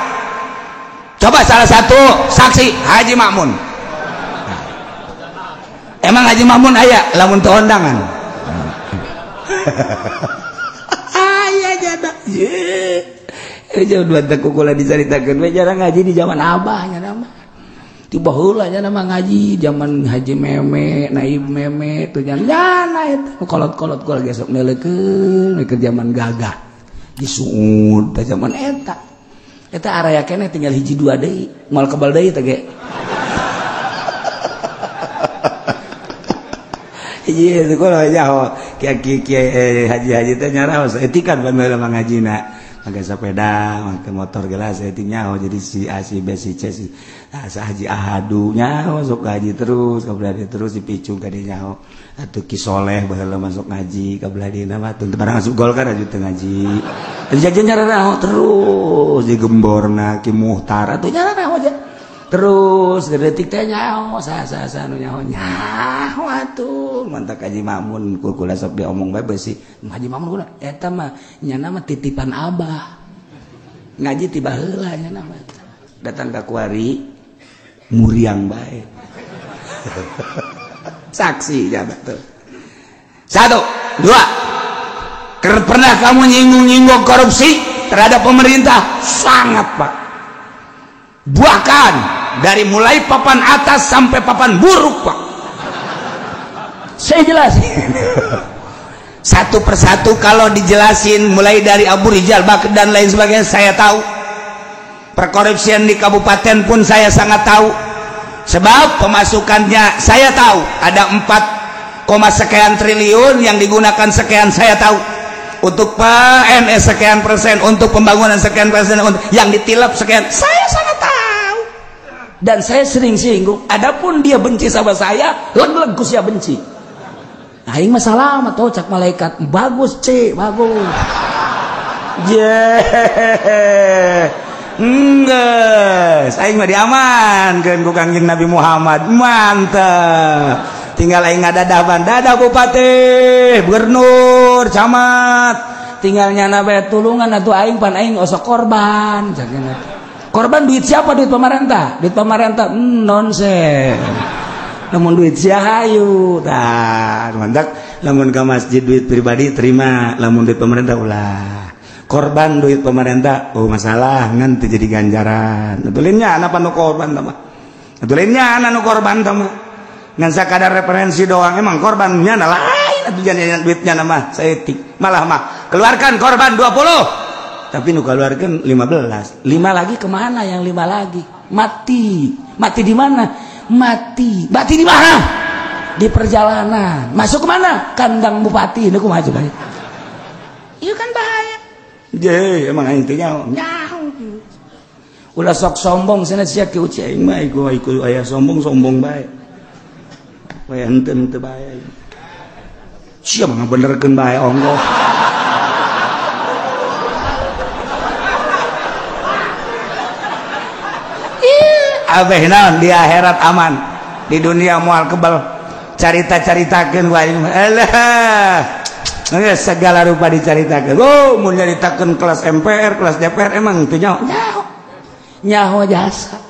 [SPEAKER 1] Coba salah satu saksi Haji Makmun. Nah. Emang Haji Makmun aya lamun teu ondangan. Aya jada. Ye. Jauh dua teh kukula dicaritakeun we jarang ngaji di zaman abah nya nama. Tiba heula nya nama ngaji zaman Haji Meme, Naib Meme tuh jana eta kolot-kolot kula gesok neuleukeun keur zaman gagah. Disuud teh zaman eta. Eta araya keneh tinggal hiji dua deui, moal kebal deui teh ge. Hiji kula nyaho kiai-kiai haji-haji teh nyaraos etikan bae mah ngajina. Make sepeda, make motor gelas etik nyaho jadi si A si B si C si nah, haji ahadu nyaho sok ngaji terus kabelah terus dipicung ka dieu nyaho atuh Ki Soleh baheula masuk ngaji kabelah dieuna mah teu barang asup Golkar aju teu ngaji. Jajan nyararaho terus digemborna Ki Muhtar atuh nyararaho aja. Terus detik teh nyaho sa-sa nu nyaho nyaho atuh mantak Haji Makmun kula sok diomong bae beusi Haji Makmun kula eta mah nyana mah titipan abah. Ngaji ti baheula nyana mah. Datang ka kuari muriang bae. Saksi ya betul. Satu, dua. Pernah kamu nyinggung-nyinggung korupsi terhadap pemerintah? Sangat, Pak. Bahkan dari mulai papan atas sampai papan buruk, Pak. Saya jelasin. Satu persatu kalau dijelasin mulai dari Abu Rijal Bakr dan lain sebagainya saya tahu. Perkorupsian di kabupaten pun saya sangat tahu. Sebab pemasukannya saya tahu ada 4, sekian triliun yang digunakan sekian saya tahu. Untuk PNS sekian persen, untuk pembangunan sekian persen, untuk yang ditilap sekian, saya sangat tahu. Dan saya sering singgung. Adapun dia benci sama saya, leg-leg ku sia benci. Aing mah salah mah cak malaikat, bagus c, bagus. Yeah. Enggeus, aing mah diamankeun ku Kangjeng Nabi Muhammad. Mantap. Tinggal aing ngadadaban, dadah bupati, gubernur, camat. Tinggal nyana bae tulungan atuh aing pan aing osok korban. Korban duit siapa? Duit pemerintah. Duit pemerintah nonsen. Lamun duit sia hayu. Tah, mantak lamun ka masjid duit pribadi terima, lamun duit pemerintah ulah. Korban duit pemerintah, oh masalah ngan teu jadi ganjaran. Atuh lain nya anu korban tah mah. Atuh lain nya anu korban tah mah. Ngan sakadar referensi doang emang korbannya na lain atuh jangan duitnya mah saeutik. Malah mah keluarkan korban 20. Tapi nu keluarkan 15. 5 lagi kemana yang 5 lagi? Mati. Mati di mana? Mati. Mati di mana? Di perjalanan. Masuk kemana? Kandang bupati. Ini kumaha coba? Iya kan bahaya. Je, emang intinya nyaho. Ulah sok sombong cenah sia ki uci aing mah iku aya sombong-sombong bae. Wae henteu henteu bae. Sia mah ngabenerkeun bae ongkoh. Abeh naon di akhirat aman, di dunia moal kebal. Carita-caritakeun wae. Alah. Segala rupa dicaritakeun. Oh, mun nyaritakeun kelas MPR, kelas DPR emang teu nyaho. Nyaho. Nyaho jasa.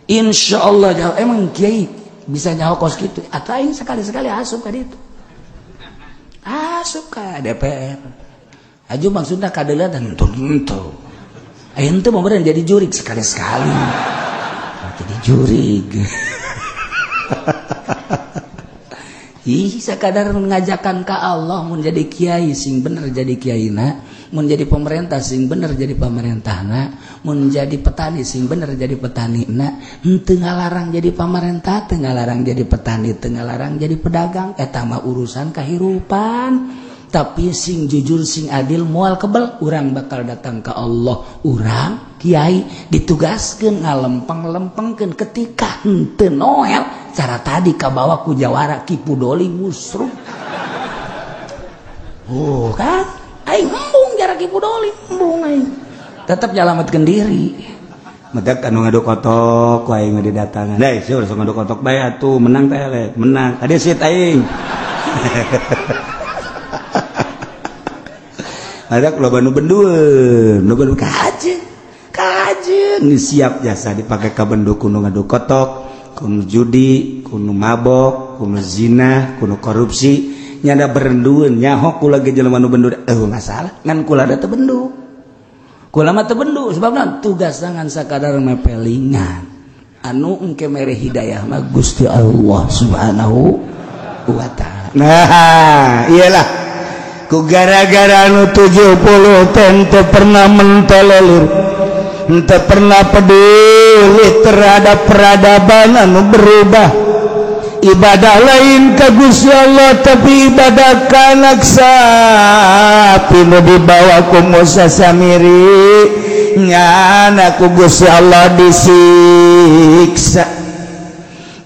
[SPEAKER 1] Insyaallah nyaho. Emang kiai bisa nyaho kos kitu. Atuh aing sekali-sekali asup ka ditu. Asup ka DPR. Aju maksudna kadeuleuan henteu. Aing teu mau jadi jurik sekali-sekali. Jadi jurig. Ih, sekadar mengajakan ke Allah mun jadi kiai sing bener jadi kiaina, mun jadi pemerintah sing bener jadi pemerintahna, mun jadi petani sing bener jadi petanina, henteu ngalarang jadi pemerintah, teu ngalarang jadi petani, teu ngalarang jadi pedagang, eta mah urusan kahirupan. Tapi sing jujur sing adil moal kebel, urang bakal datang ke Allah. Urang kiai ditugaskeun ngalempeng-lempengkeun ketika henteu noel cara tadi kabawa ku jawara Ki Pudoli musruh. Oh kan aing embung jara Ki Pudoli embung aing tetep nyalametkeun diri. Medak anu ngadu kotok ku aing mah didatangan. Deui seur sok ngadu kotok bae atuh menang teh le menang. Tadi sit aing. Ada loba nu bendueun, nu bendu kajeun. Kajeun geus siap jasa dipake ka bendu kuno ngadu kotok, kuno judi, kuno mabok, kuno zina, kuno korupsi. Nyada berendueun nyaho kula ge jelema nu bendu eueuh masalah ngan kula da teu bendu. Kula mah teu bendu sebabna tugas ngan sakadar mepelingan. Anu engke mere hidayah mah Gusti Allah Subhanahu wa ta'ala.
[SPEAKER 3] Nah, iyalah ku gara-gara anu 70 teh pernah mentolelir, teu pernah peduli terhadap peradaban anu berubah. Ibadah lain ka Gusti Allah tapi ibadah ka anak sapi nu dibawa ku Musa Samiri nyana ku Gusti Allah disiksa.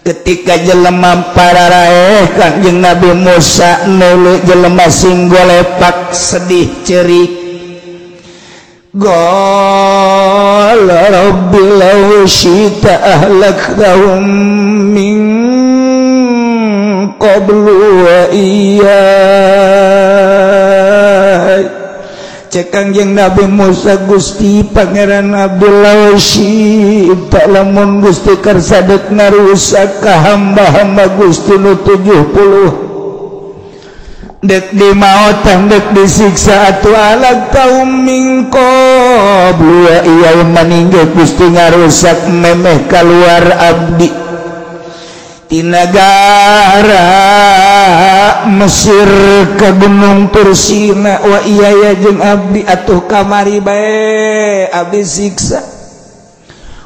[SPEAKER 3] Ketika jelema pararaeh Kangjeng Nabi Musa nulu jelema sing golepak sedih cerik. Qala rabbi law syi'ta ahlaktahum min qablu wa iyyai. Cek Kangjeng Nabi Musa, Gusti Pangeran Abdullah syi'ta lamun Gusti karsa deuk ngarusak ka hamba-hamba Gusti nu 70 dek dimaotan dek disiksa atuh alag kaum min qablu wa iyyai maningge Gusti ngarusak memeh kaluar abdi ti nagara Mesir ke Gunung Tursina wa iya jeung abdi atuh kamari bae abdi siksa.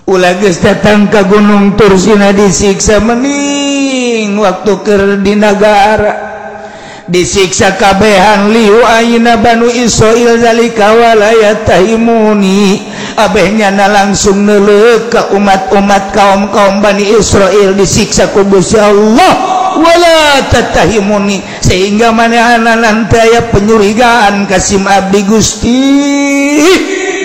[SPEAKER 3] Ulah geus datang ka Gunung Tursina disiksa mending waktu keur di nagara disiksa kabehan liu ayeuna Banu Israil zalika wala yatahimuni abehnya na langsung neuleuh ka umat-umat kaum-kaum Bani Israil disiksa ku Gusti Allah wala tatahimuni sehingga manehna nanti aya penyurigaan ka sim abdi Gusti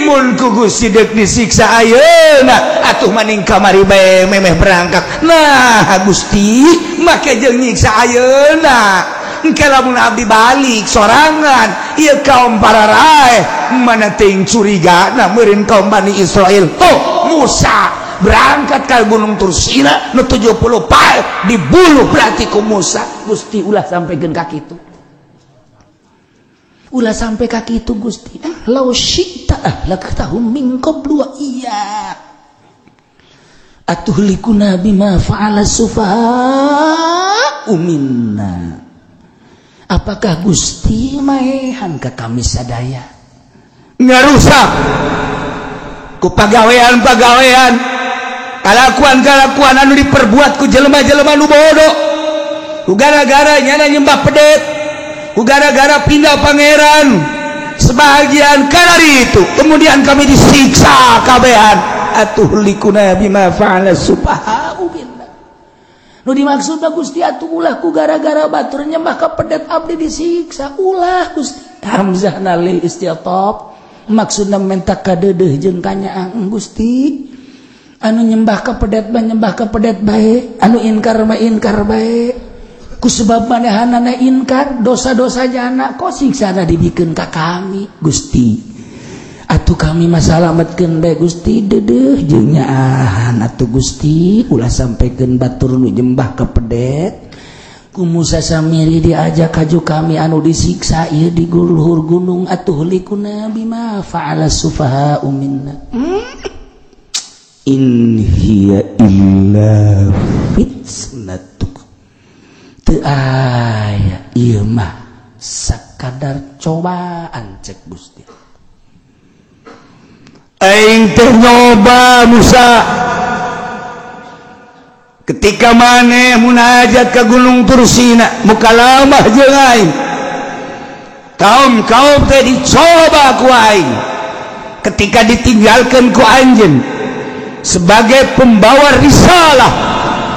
[SPEAKER 3] mun ku Gusti deuk disiksa ayeuna atuh maning kamari bae memeh berangkat. Nah Gusti make jeung nyiksa ayeuna engke lamun abdi balik sorangan ieu kaum pararaeh mana teuing curigana meureun kaum Bani Israil. Tuh Musa berangkat ke Gunung Tursina nu 70 pae dibuluh berarti ku Musa.
[SPEAKER 2] Gusti ulah sampaikeun ka kitu, ulah sampai ka kitu Gusti. Law syi'ta ahlaktahum min qablu wa iya atuhlikuna bima fa'ala sufaha'u minna. Apakah Gusti maehan ka kami sadaya
[SPEAKER 1] ngarusak ku pagawean-pagawean kalakuan-kalakuan anu diperbuat ku jelema-jelema nu bodoh, ku gara-gara nyana nyembah pedet, ku gara-gara pindah pangeran sebahagian kalari itu kemudian kami disiksa kabehan atuhlikuna bima fa'ala sufaha'u minna.
[SPEAKER 2] Nu dimaksud Gusti atuh ulah ku gara-gara batur nyembah ka pedet abdi disiksa ulah Gusti. Hamzah nalil istiatab maksudna menta kadeudeuh jeung kanyaang Gusti. Anu nyembah ka pedet mah nyembah ka pedet bae, anu inkar mah inkar bae. Ku sebab manehanana inkar dosa-dosa jana kok siksana dibikeun ka kami Gusti. Atuh kami masalametkeun bae Gusti deudeuh jeung nyaahan atuh Gusti ulah sampaikeun batur nu nyembah ka pedet. Ku Musa Samiri diajak kaju kami anu disiksa ieu di luhur gunung atuh likuna bima fa'ala sufaha'u minna.
[SPEAKER 1] In hiya illa fitnatuk
[SPEAKER 2] teu aya ieu mah sakadar cobaan cek Gusti.
[SPEAKER 3] Aing teh nyoba Musa ketika maneh munajat ke Gunung Tursina mukalamah jeung aing kaum-kaum teh dicoba ku aing ketika ditinggalkeun ku anjeun sebagai pembawa risalah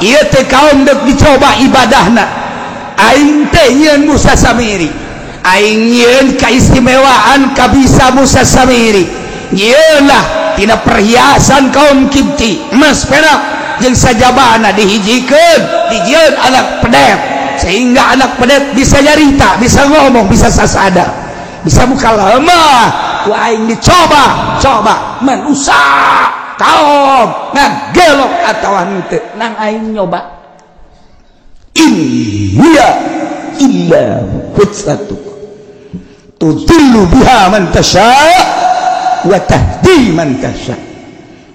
[SPEAKER 3] ieu teh kaum deuk dicoba ibadahna. Aing teh nyieun Musa Samiri, aing nyieun kaistimewaan kabisa Musa Samiri, nyieunlah tina perhiasan kaum Kipti emas perak jeung sajabana dihijikeun dijieun anak pedet sehingga anak pedet bisa nyarita, bisa ngomong, bisa sasada.
[SPEAKER 1] Bisa muka lemah ku aing dicoba, coba manusia kaum ngagelok atawa henteu
[SPEAKER 2] nang aing nyoba.
[SPEAKER 1] In hiya illa fitnatuk tudillu biha man tasha wa tahdi man tasha.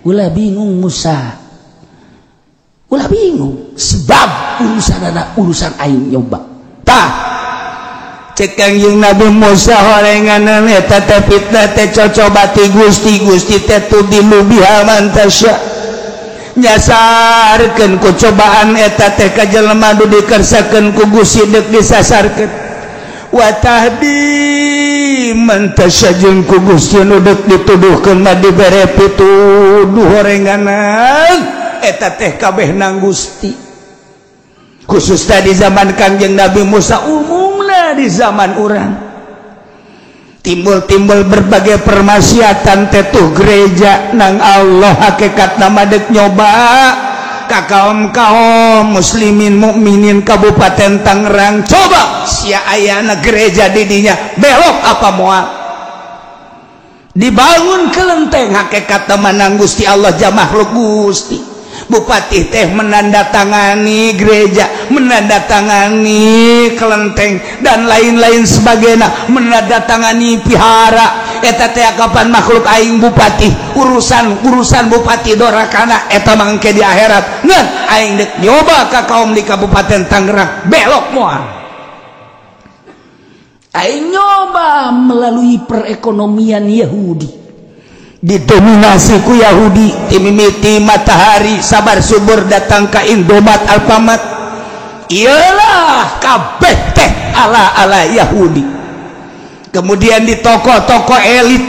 [SPEAKER 2] Ulah bingung Musa, ulah bingung sebab urusan anak urusan aing nyoba.
[SPEAKER 1] Tah cek Kangjeng Nabi Musa horenganan eta teh fitnah teh cocoba ti Gusti, Gusti teh tudillu biha man tasha, nyasarkeun ku cobaan eta teh ka jelema nu dikersakeun ku Gusti deuk disasarkeun, wa tahdi man tasha jeung ku Gusti nu deuk dituduhkeun mah dibere pituduh horenganan eta teh kabeh nang Gusti. Khusus tadi zaman Kangjeng Nabi Musa, umumna di zaman urang timbul-timbul berbagai permaksiatan tetuh gereja nang Allah hakikat nama dek nyoba ka kaum-kaum muslimin mukminin Kabupaten Tangerang, coba sia ayana gereja didinya belok apa moal dibangun kelenteng hakikat nang Gusti Allah makhluk Gusti. Bupati teh menandatangani gereja, menandatangani kelenteng dan lain-lain sebagainya, menandatangani pihara eta teh kapan makhluk aing bupati, urusan-urusan bupati dorakana eta mangke di akhirat. Ngan aing dek nyoba ka kaum di Kabupaten Tangerang belok moal.
[SPEAKER 2] Aing nyoba melalui perekonomian Yahudi,
[SPEAKER 1] didominasi ku Yahudi, timimiti matahari sabar subur datang ka Indomat Alfamart, iyalah kabeh teh ala-ala Yahudi. Kemudian di toko-toko elit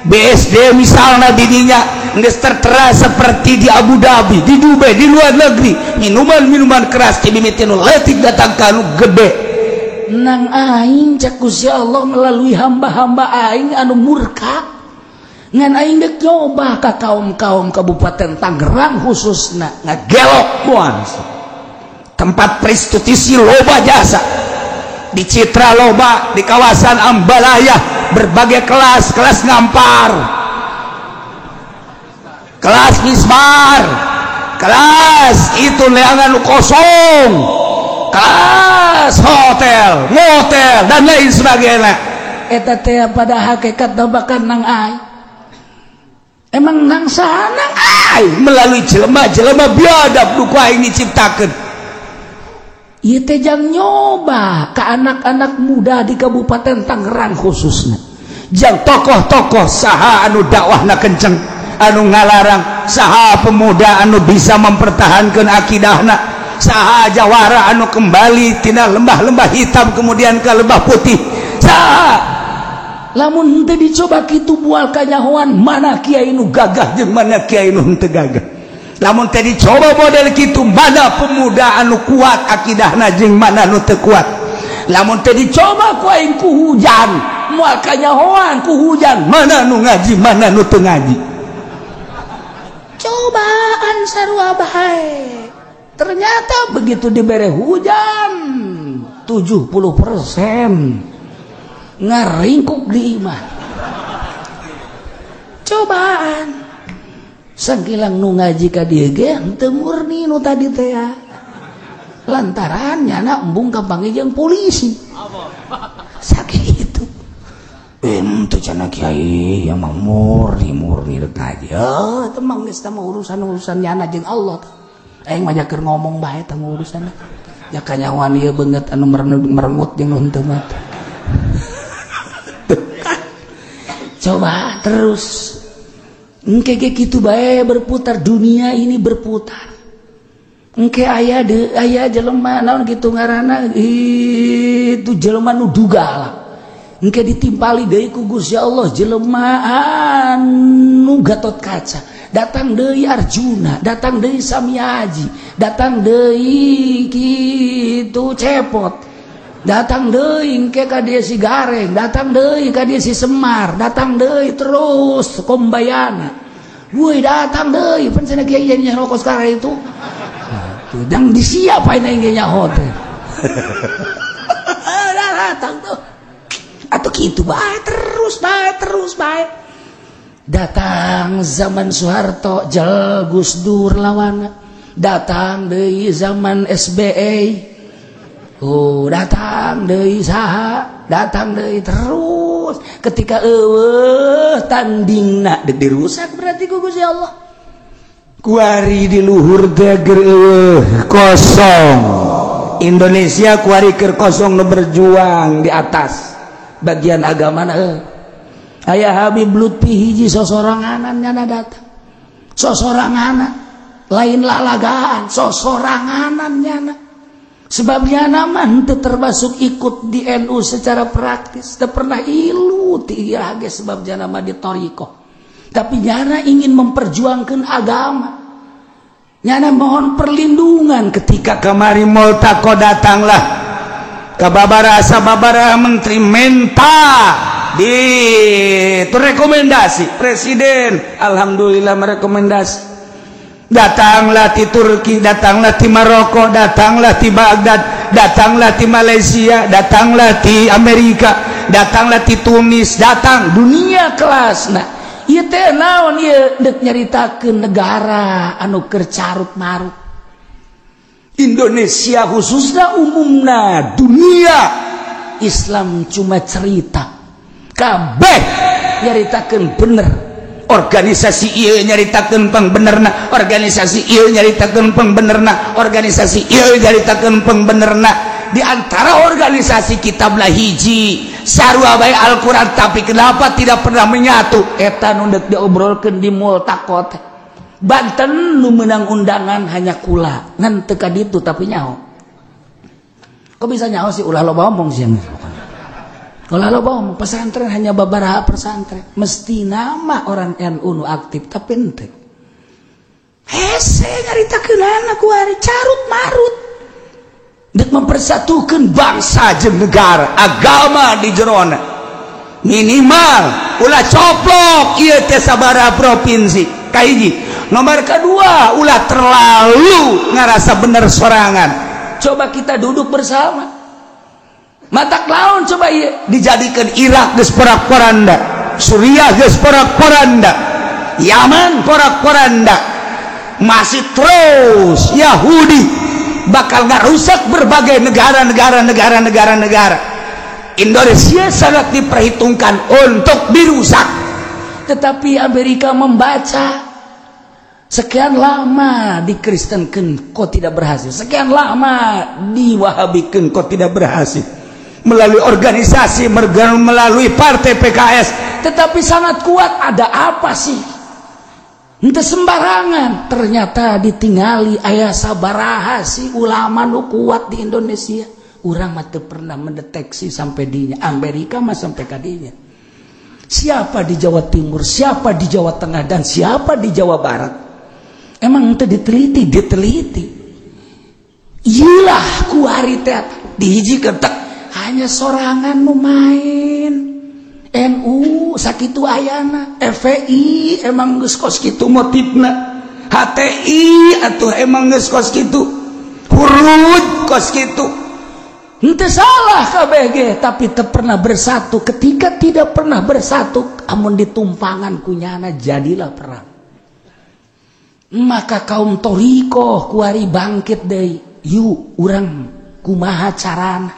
[SPEAKER 1] BSD misalnya didinya geus tertera seperti di Abu Dhabi, di Dubai, di luar negeri, minuman-minuman keras timimiti nu leutik datang ka nu gede.
[SPEAKER 2] Nang aing cek Gusti Allah melalui hamba-hamba aing anu murka, ngan aing dek nyoba ka kaum-kaum Kabupaten Tangerang khususna
[SPEAKER 1] ngagelok moal. Tempat prostitusi loba jasa di Citra loba, di kawasan Ambalaya berbagai kelas, kelas ngampar, kelas mismar, kelas itu leangan kosong, kelas hotel, motel dan lain sebagainya.
[SPEAKER 2] Eta teh pada hakikat bahkan nang aing emang nang saha nang
[SPEAKER 1] aing melalui jelema-jelema biadab nu ku aing diciptakeun.
[SPEAKER 2] Ieu teh jang nyoba ka anak-anak muda di Kabupaten Tangerang khususnya,
[SPEAKER 1] jang tokoh-tokoh saha anu dakwahna kenceng, anu ngalarang, saha pemuda anu bisa mempertahankan akidahna, saha jawara anu kembali tina lembah-lembah hitam kemudian ke lembah putih, saha
[SPEAKER 2] lamun henteu dicoba kitu bual kanyahoan mana kiai nu
[SPEAKER 1] gagah jeung mana kiai nu henteu gagah. Lamun teh dicoba model kitu mana pemuda anu kuat akidahna jeung mana nu teu kuat. Lamun teh dicoba ku aing ku hujan moal kanyahoan ku hujan mana nu ngaji mana nu teu ngaji.
[SPEAKER 2] Cobaan sarua bae. Ternyata begitu dibere hujan 70% ngaringkuk di imah. Cobaan sangkilang nu ngaji ka dieu ge henteu murni nu tadi teh ya. Lantaran nyana embung kapanggih jeung polisi. Sakitu.
[SPEAKER 1] Teu cenah kiai yang mah murni-murni rek ngaji.
[SPEAKER 2] Heuh, teu mah geus teh urusan-urusan nyana jeung Allah. Aing mah keur ngomong bae teh urusanna. Ya kanyahoan ieu beungeut anu merengut jeung nu henteu mah. Coba terus engke ge kitu bae berputar, dunia ini berputar. Engke aya de aya jelema naon kitu ngaranna itu jelema nu duga lah. Engke ditimpali deui ku Gusti Allah jelema anu Gatot Kaca. Datang deui Arjuna, datang deui Samiaji, datang deui kitu Cepot. Datang deui engke ka dieu si Gareng, datang deui ka dieu si Semar, datang deui terus Kombayana. Woi datang deui pan cenah kiai nya rokok sekarang itu. Tuh jang disiapain aing ge nyaho teh. Datang tuh. Atuh Kitu bae terus bae terus bae. Datang zaman Soeharto jel Gus Dur lawana. Datang deui zaman SBY. Oh, datang deui saha? Datang deui terus. Ketika eueuh tandingna deuk dirusak berarti ku Gusti Allah.
[SPEAKER 3] Kuari di luhur teh keur eueuh kosong. Indonesia kuari keur kosong nu berjuang di atas bagian agama na aya Habib Lutfi hiji sosoranganan nyana datang. Sosoranganan lain lalagaan, sosoranganan nyana. Sebab nyana mah henteu termasuk ikut di NU secara praktis, teu pernah ilu ti ieu ge sebab nyana mah di thoriqoh. Tapi nyana ingin memperjuangkan agama. Nyana mohon perlindungan ketika kemari Multaqo datanglah ke babara sababara menteri menta di itu rekomendasi presiden, alhamdulillah merekomendasi. Datanglah di Turki, datanglah di Maroko, datanglah di Baghdad, datanglah di Malaysia, datanglah di Amerika, datanglah di Tunis, datang
[SPEAKER 2] dunia kelas. Nah, ieu teh naon ieu deuk nyaritakeun negara anu keur carut marut.
[SPEAKER 3] Indonesia khususnya umumna dunia
[SPEAKER 2] Islam cuma cerita. Kabeh nyaritakeun bener.
[SPEAKER 3] Organisasi ieu nyaritakeun pangbenerna, organisasi ieu nyaritakeun pangbenerna, organisasi ieu nyaritakeun pangbenerna. Di antara organisasi kitablah hiji sarua bae Al-Qur'an, tapi kenapa tidak pernah menyatu?
[SPEAKER 2] Eta nu deuk diobrolkeun di Multaqo teh. Banten nu meunang undangan hanya kula, ngan teu ka ditu tapi nyaho. Kok bisa nyaho sih ulah loba omong sih. Ulah loba omong, pesantren hanya babaraha pesantren. Mesti nama orang NU nu aktif tapi henteu. Hese nyaritakeunana kuari carut marut.
[SPEAKER 3] Dek mempersatukan bangsa jeung negara, agama di jerona. Minimal ulah coplok ieu teh sabaraha provinsi. Kahiji. Nomor kedua, ulah terlalu ngarasa bener sorangan.
[SPEAKER 2] Coba kita duduk bersama. Matak laun coba ieu
[SPEAKER 3] dijadikan Irak geus porak-poranda, Suriah geus porak-poranda, Yaman porak-poranda. Masih terus Yahudi bakal ngarusak berbagai negara-negara negara-negara negara. Indonesia sangat diperhitungkan untuk dirusak.
[SPEAKER 2] Tetapi Amerika membaca sekian lama dikristenkeun kok tidak berhasil, sekian lama
[SPEAKER 3] diwahabikeun kok tidak berhasil, melalui organisasi, melalui partai PKS,
[SPEAKER 2] tetapi sangat kuat. Ada apa sih? Henteu sembarangan. Ternyata ditingali aya sabaraha si ulama nu kuat di Indonesia. Urang mah teu pernah mendeteksi sampai dinya. Amerika mah sampai ka dinya. Siapa di Jawa Timur, siapa di Jawa Tengah, dan siapa di Jawa Barat? Emang teu diteliti, diteliti. Iyalah kuari teh dihijikeun tek hanya sorangan nu main. NU sakitu ayana, FPI emang geus kos kitu
[SPEAKER 3] motifna, HTI atuh emang geus kos kitu, hurud kos kitu.
[SPEAKER 2] Henteu salah KBG, tapi teu pernah bersatu. Ketika tidak pernah bersatu, amun ditumpangan kunyana jadilah perang. Maka kaum thoriqoh kuari bangkit deui. Yuk urang kumaha carana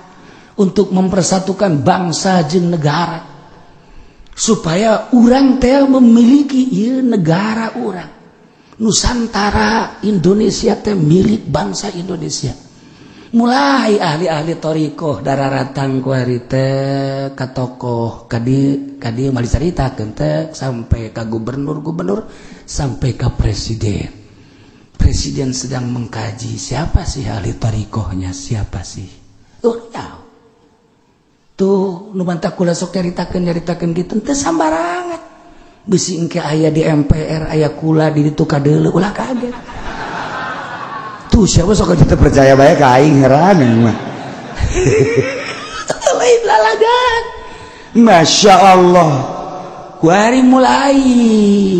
[SPEAKER 2] untuk mempersatukan bangsa jeung negara supaya urang teh memiliki ieu negara urang. Nusantara Indonesia teh milik bangsa Indonesia. Mulai ahli-ahli thoriqoh dararatang kuari teh ka tokoh kadi kadi mah dicaritakeun teh sampai ka gubernur-gubernur sampai ka presiden. Presiden sedang mengkaji siapa sih ahli thoriqohnya, siapa sih? Oh, ya. Tuh nu mantak kula sok nyaritakeun nyaritakeun kitu teu sambarangan. Bisi engke aya di MPR aya kula di ditu kadeuleu ulah kaget.
[SPEAKER 3] Tuh siapa sok kita percaya bae ka aing heran mah.
[SPEAKER 2] Lain lalagan.
[SPEAKER 3] Masya Allah.
[SPEAKER 2] Kuari mulai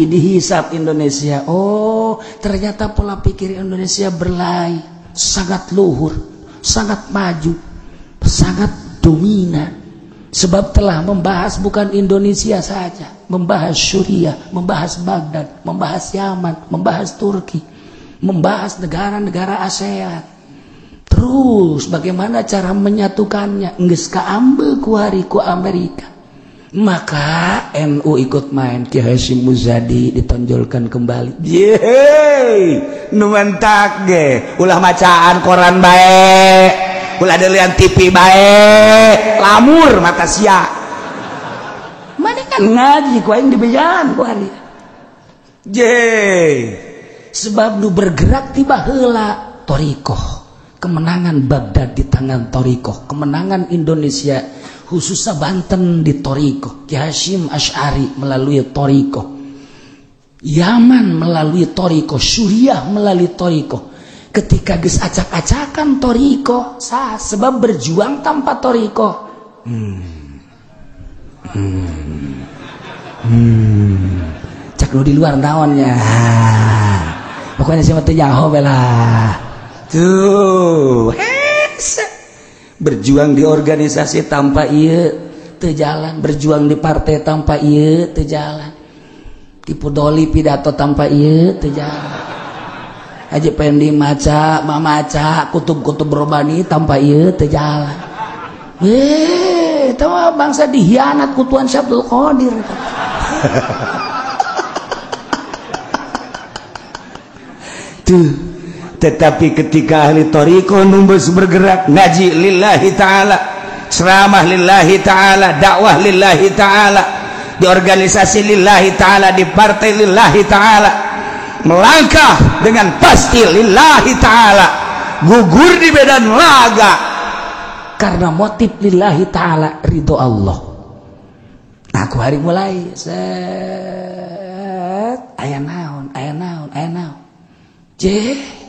[SPEAKER 2] dihisap Indonesia. Oh, ternyata pola pikir Indonesia berlai, sangat luhur, sangat maju, sangat dominan. Sebab telah membahas bukan Indonesia saja, membahas Suriah, membahas Baghdad, membahas Yaman, membahas Turki, membahas negara-negara ASEAN. Terus bagaimana cara menyatukannya? Geus kaambeul kuari ku Amerika. Maka NU ikut main, Ki Hasyim Muzadi ditonjolkan kembali.
[SPEAKER 1] Yeay, nu mentak ge, ulah macaan koran bae, ulah delian TV bae, lamur mata sia.
[SPEAKER 2] Mana kan ngaji ku aing dibejaan ku hari.
[SPEAKER 1] Yeay,
[SPEAKER 2] sebab nu bergerak tiba heula thoriqoh. Kemenangan Baghdad di tangan thoriqoh, kemenangan Indonesia khususnya Banten di thoriqoh, Ki Hasyim Asy'ari melalui thoriqoh, Yaman melalui thoriqoh, Suriah melalui thoriqoh. Ketika geus acak-acakan thoriqoh, sah, sebab berjuang tanpa thoriqoh. Cak nu di luar naonnya. Pokoknya siapa teh nyaho lah.
[SPEAKER 1] Tuh, hese. Berjuang di organisasi
[SPEAKER 2] tanpa ieu teu jalan, berjuang di partai tanpa ieu teu jalan. Tipu doli pidato tanpa ieu teu jalan. Haji Pendi maca, mamaca kutub-kutub robani tanpa ieu teu jalan. Teu bangsa dihianat ku Tuan Syekh Abdul Qadir.
[SPEAKER 1] Tuh. Tetapi ketika ahli thoriqoh numbus bergerak ngaji lillahi ta'ala, ceramah lillahi ta'ala, dakwah lillahi ta'ala, di organisasi lillahi ta'ala, di partai lillahi ta'ala, melangkah dengan pasti lillahi ta'ala, gugur di medan laga
[SPEAKER 2] karena motif lillahi ta'ala, ridho Allah. Aku hari mulai set aya naon, aya naon, aya naon. Jeh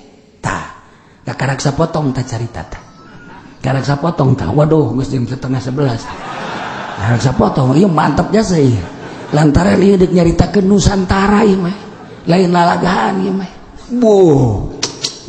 [SPEAKER 2] tah, karak sapotong tah carita tah. Karak sapotong tah. Waduh, geus jam 10:30. Karak sapotong, ieu mantep jasa ieu. Lantaran ieu deuk nyaritakeun Nusantara ieu mah. Lain lalagaan ieu mah. Buh,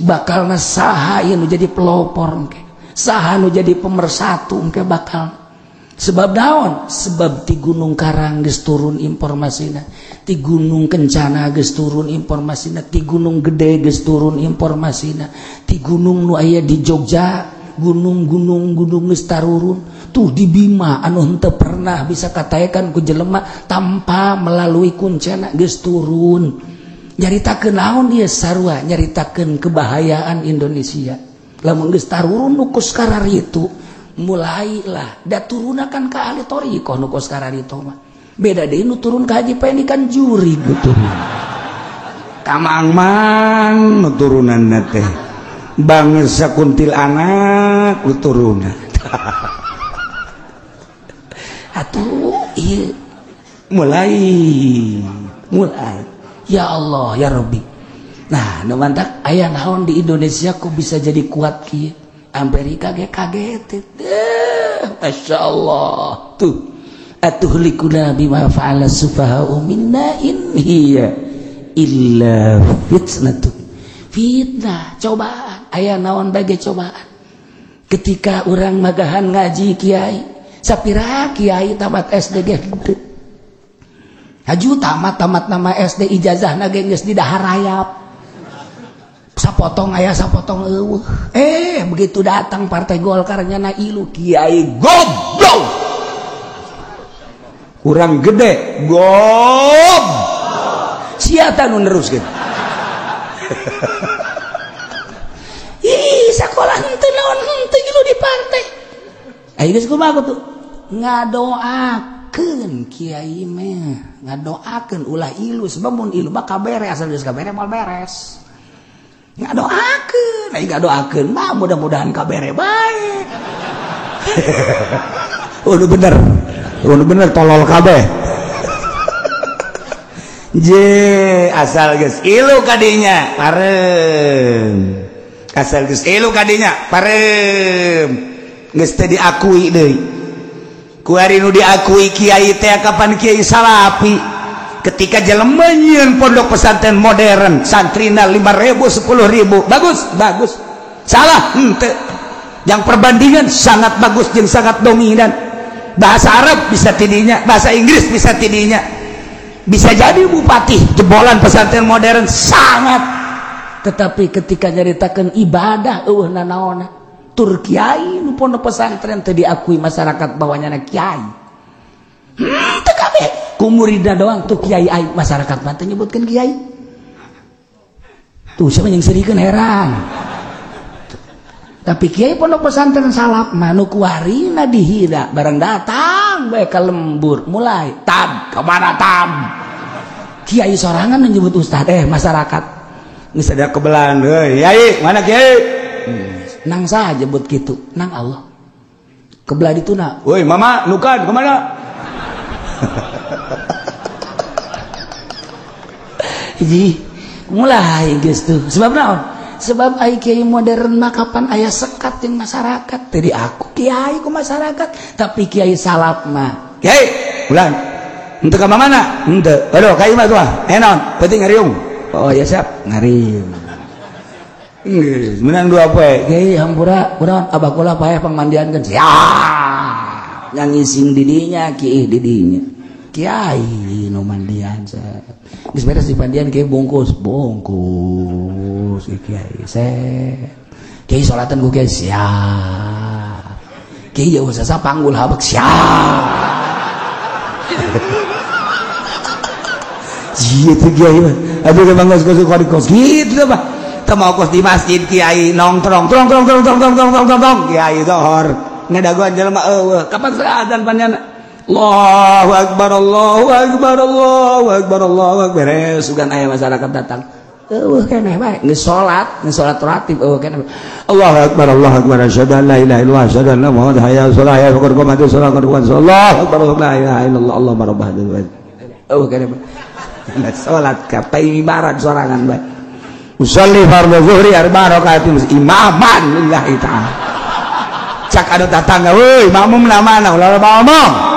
[SPEAKER 2] bakalna saha ieu nu jadi pelopor engke. Saha nu jadi pemersatu engke bakal. Sebab naon? Sebab ti Gunung Karang geus turun informasina, ti Gunung Kencana geus turun informasina, ti Gunung Gede geus turun informasina, ti gunung nu aya di Jogja, gunung-gunung gunung geus tarurun. Tuh di Bima anu henteu pernah bisa kataekan ku jelema tanpa melalui kuncana geus turun. Nyaritakeun naon ieu sarua? Nyaritakeun kebahayaan Indonesia. Lamun geus tarurun nu kos kararitu, mulailah da turunakan ka ahli thoriqoh nu kos kararitu mah. Beda deui nu turun ka Haji Pendi kan juri nu turun.
[SPEAKER 1] Kamang-mang nu turunanna teh. Bangsa kuntilanak nu turunan.
[SPEAKER 2] Atuh ieu
[SPEAKER 1] mulai
[SPEAKER 2] ya Allah ya Rabbi. Nah, nu mantak aya naon di Indonesia kok bisa jadi kuat kieu? Amerika ge kaget. Masya Allah. Tuh. Atuhlikuna bima fa'ala sufaha'u minna in hiya illa fitnatu. Fitnah, cobaan. Aya naon bage cobaan. Ketika urang magahan ngaji kiai, sapira kiai tamat SD ge henteu. Haju tamat nama SD ijazahna ge geus didahar rayap. Sapotong aya sapotong eueuh. Begitu datang partai Golkar nyana ilu kiai goblok.
[SPEAKER 1] Kurang gede gob. Sia tah nu neruskeun.
[SPEAKER 2] Ih, sakola henteu naon henteu ilu di partai. Ayo geus kumaha tuh? Ngadoakeun kiai mah, ngadoakeun ulah ilu sebab mun ilu mah kabere asal geus kabere moal beres. Ngadoakeun, aing ngadoakeun mah mudah-mudahan kabere bae.
[SPEAKER 1] Udah bener. Udah bener tolol kabeh. Je, asal geus ilu kadinya parem. Asal geus ilu kadinya parem. Geus teu diakui deui. Ku ari nu diakui kiai teh kapan kiai salapi. Ketika jelema nyieun pondok pesantren modern, santrina 5.000 10.000, bagus, bagus. Salah henteu. Yang perbandingan sangat bagus jeung sangat dominan. Bahasa Arab bisa tidinya, bahasa Inggris bisa tidinya. Bisa jadi bupati jebolan pesantren modern sangat.
[SPEAKER 2] Tetapi ketika nyaritakeun ibadah eueuh nanaona. Tur kiai nu pondok pesantren teu diakui masyarakat bahwa nyana kiai. Teu kabeh ku muridna doang tuh kiai aing masyarakat mah teu nyebutkeun kiai. Tuh siapa yang serikeun heran. Tapi kiai pondok pesantren salaf mah nu kuarina dihina barang datang bae ka lembur mulai tam kemana tam. Kiai sorangan menyebut ustad masyarakat
[SPEAKER 1] geus ada kebelan euy kiai mana kiai
[SPEAKER 2] nang saha jebut kitu nang Allah kebelah dituna
[SPEAKER 1] woi mama nukan kemana.
[SPEAKER 2] Hiji mulai geus tuh sebab naon sebab ai kiai modern mah kapan aya sekat jeung masyarakat teu diaku kiai ku masyarakat tapi kiai salaf mah
[SPEAKER 1] kiai bulan henteu ka mana henteu aduh ka imah tuh naon penting ngariung oh ya siap ngariung geus menang dua poe
[SPEAKER 2] kiai hampura kunaon abah kula paeh pangmandiankeun siap nyangising didinya kieu didinya kiai nu mandian geus beres dipandian kiai bungkus bungkus kiai set kiai salatan ku kiai siap kiai jauh sasa panggul habek siap
[SPEAKER 1] gitu kiai mah aduh bang kos kos gitu mah teu mau kos di masjid kiai nongkrong trong trong trong trong trong trong trong trong kiai zohor ngadagoan jelema eueuh kapan azan panjana Allahu akbar Allahu akbar Allahu akbar Allahu akbar beres sugan aya masyarakat datang
[SPEAKER 2] eueuh keneh bae geus salat ratib eueuh keneh
[SPEAKER 1] Allahu akbar Allahu akbar asyhadu an la ilaha illallah asyhadu anna muhammadan hayya 'alas shalah hayya 'alal qamati shalah qad Allahu akbar la ilaha illallah Allahumma rabb hadzal bait
[SPEAKER 2] eueuh keneh bae
[SPEAKER 1] salat ka paimibaran sorangan bae usolli fardhu zuhri arba rakaatin imaman lillahi ta'ala cak anu tatangga euy makmum na mana ulah ngomong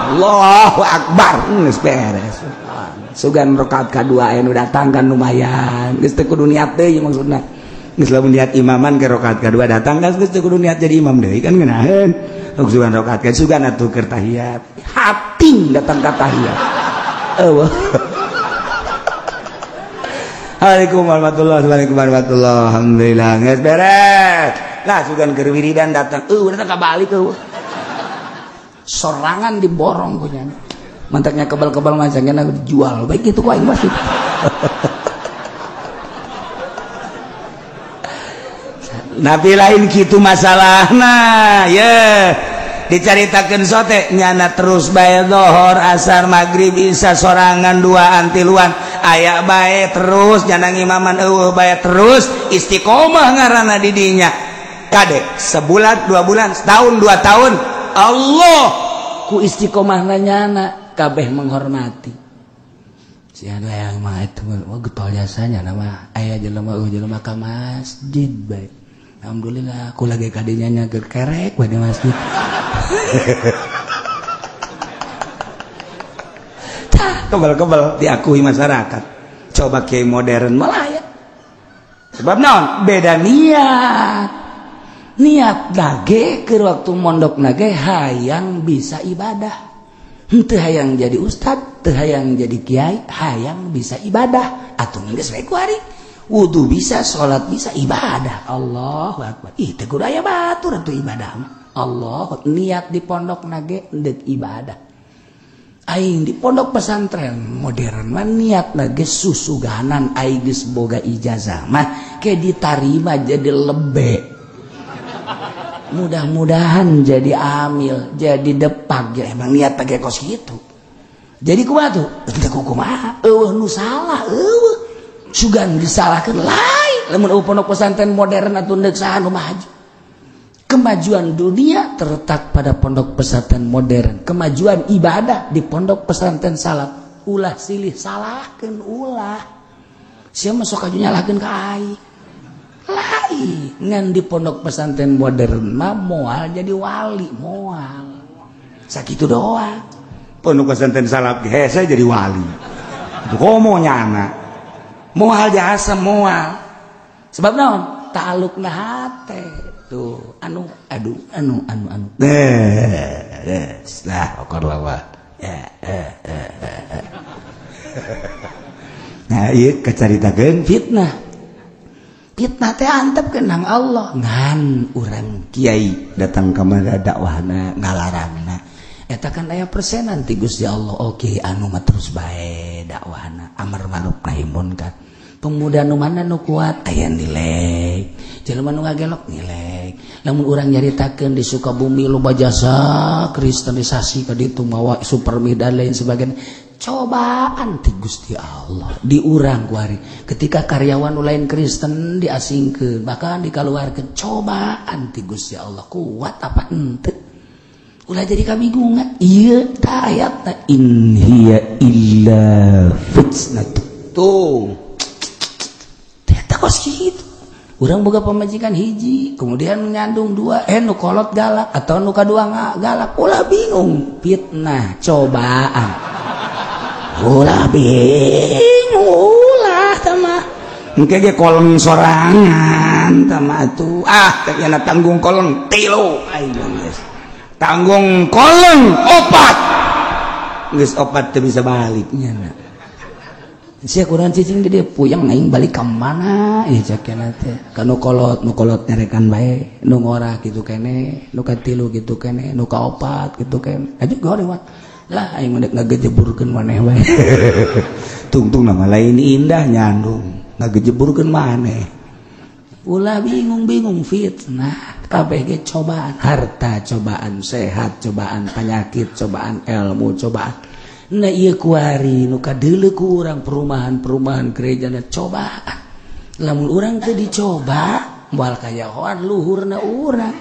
[SPEAKER 1] Allahu akbar geus beres
[SPEAKER 2] sugan rakaat kadua aya nu datang kan lumayan geus teu kudu niat deui maksudna
[SPEAKER 1] geus lamun niat imaman ke rakaat kadua datang kan geus teu kudu niat jadi imam deui kan ngeunaheun sugan rakaat ka sugan atuh keur tahiyat
[SPEAKER 2] hating datang ka tahiyat eueuh
[SPEAKER 1] Assalamualaikum warahmatullahi wabarakatuh. Alhamdulillah geus beres lah sugan keur wiridan datang
[SPEAKER 2] eueuh datang ka balik eueuh sorangan diborong punya mantaknya kebal-kebal macamnya dijual baik itu ku aing masjid.
[SPEAKER 1] Nabi lain kitu masalahna ye dicaritakeun sote nyana terus bae zohor asar magrib isya sorangan duaan tiluan aya bae terus nyana ngimaman eueuh bae terus istiqomah ngaranna di dinya kade sebulan 2 bulan setahun 2 tahun Allah
[SPEAKER 2] ku istiqomah nyana kabeh menghormati si anu yang mah itu wah getol jasanya nama aya jelema eueuh jelema ka masjid bae alhamdulillah aku lagi kadinya nya kerek bae di masjid.
[SPEAKER 1] Kebal-kebal diakui masyarakat coba kiai modern malah ya sebab naon beda
[SPEAKER 2] niat niat nage ke waktu mondok nage hayang bisa ibadah henteu hayang jadi ustad teu hayang jadi kiai hayang bisa ibadah atuh geus we ku ari wudu bisa salat bisa ibadah Allahu akbar ih teu kudu aya batur atuh ibadah mah Allah niat di pondok nage deuk ibadah aing di pondok pesantren modern mah niat nage susuganan aing geus boga ijazah mah ke ditarima jadi lebe mudah-mudahan jadi amil jadi depak ya emang niat pakai kos gitu jadi kumaha tuh teu kumaha eueuh nu salah eueuh sugan disalahkeun lain lamun eueuh pondok pesantren modern atuh deuk saha nu maju. Kemajuan dunia terletak pada pondok pesantren modern, kemajuan ibadah di pondok pesantren salaf. Ulah silih salahkeun ulah sia mah sok aju nyalahkeun ka aing lain ngan di pondok pesantren modern mah moal jadi wali moal sakitu doang
[SPEAKER 1] pondok pesantren salaf hese jadi wali komo nyana
[SPEAKER 2] moal jasa moal sebab naon ta'alluqna hate tuh anu aduh anu anu anu
[SPEAKER 1] Lah okor lawa. Nah, ieu kacaritakeun fitnah. Fitnah teh antep kenang Allah ngan urang kiai datang ka mana dakwahna ngalarangna. Eta kan aya persenan ti Gusti Allah. Oke, anu mah terus bae dakwahna amar ma'ruf nahi munkar. Pemuda nu mana nu kuat aya nilai, jelema nu ngagelok nilai. Lamun urang nyaritakeun di Sukabumi loba jasa kristenisasi ka ditu mawa supermi dan lain sebagainya. Cobaan ti Gusti Allah di urang kuari. Ketika karyawan nu lain Kristen diasingkeun bahkan dikaluarkeun, cobaan ti Gusti Allah kuat apa henteu. Ulah jadi kabingungan. Ieu ta ayatna in hiya illa fitnah. Tuh. Kos gitu. Urang boga pamajikan hiji, kemudian nyandung dua, nu kolot galak atau nu kadua galak, ulah bingung, fitnah, cobaan. Ulah bingung, ulah tama. Engke ge koleng sorangan tama atuh. Ah, teh tanggung koleng tilu aing geus. Tanggung koleng opat. Geus opat teu bisa balik nya. Sia kurang cicing di dia puyeng aing balik ka mana ieu cek teh. Ka nu kolot, nu kolot nyarekan bae, nu ngorah kitu kene, nu katilu kitu kene, nu kaopat kitu kene. Aju goreng mah. Lah aing mah deuk ngagejeburkeun maneh bae. Tungtung nama lain indah nyandung, ngagejeburkeun maneh. Ulah bingung-bingung fitnah, kabeh ge cobaan, harta cobaan, sehat cobaan, penyakit cobaan, ilmu cobaan. Nah ieu kuari nu kadeuleu ku urang perumahan-perumahan gerejana cobaan. Lamun urang teu dicoba, moal kayahoan luhurna urang.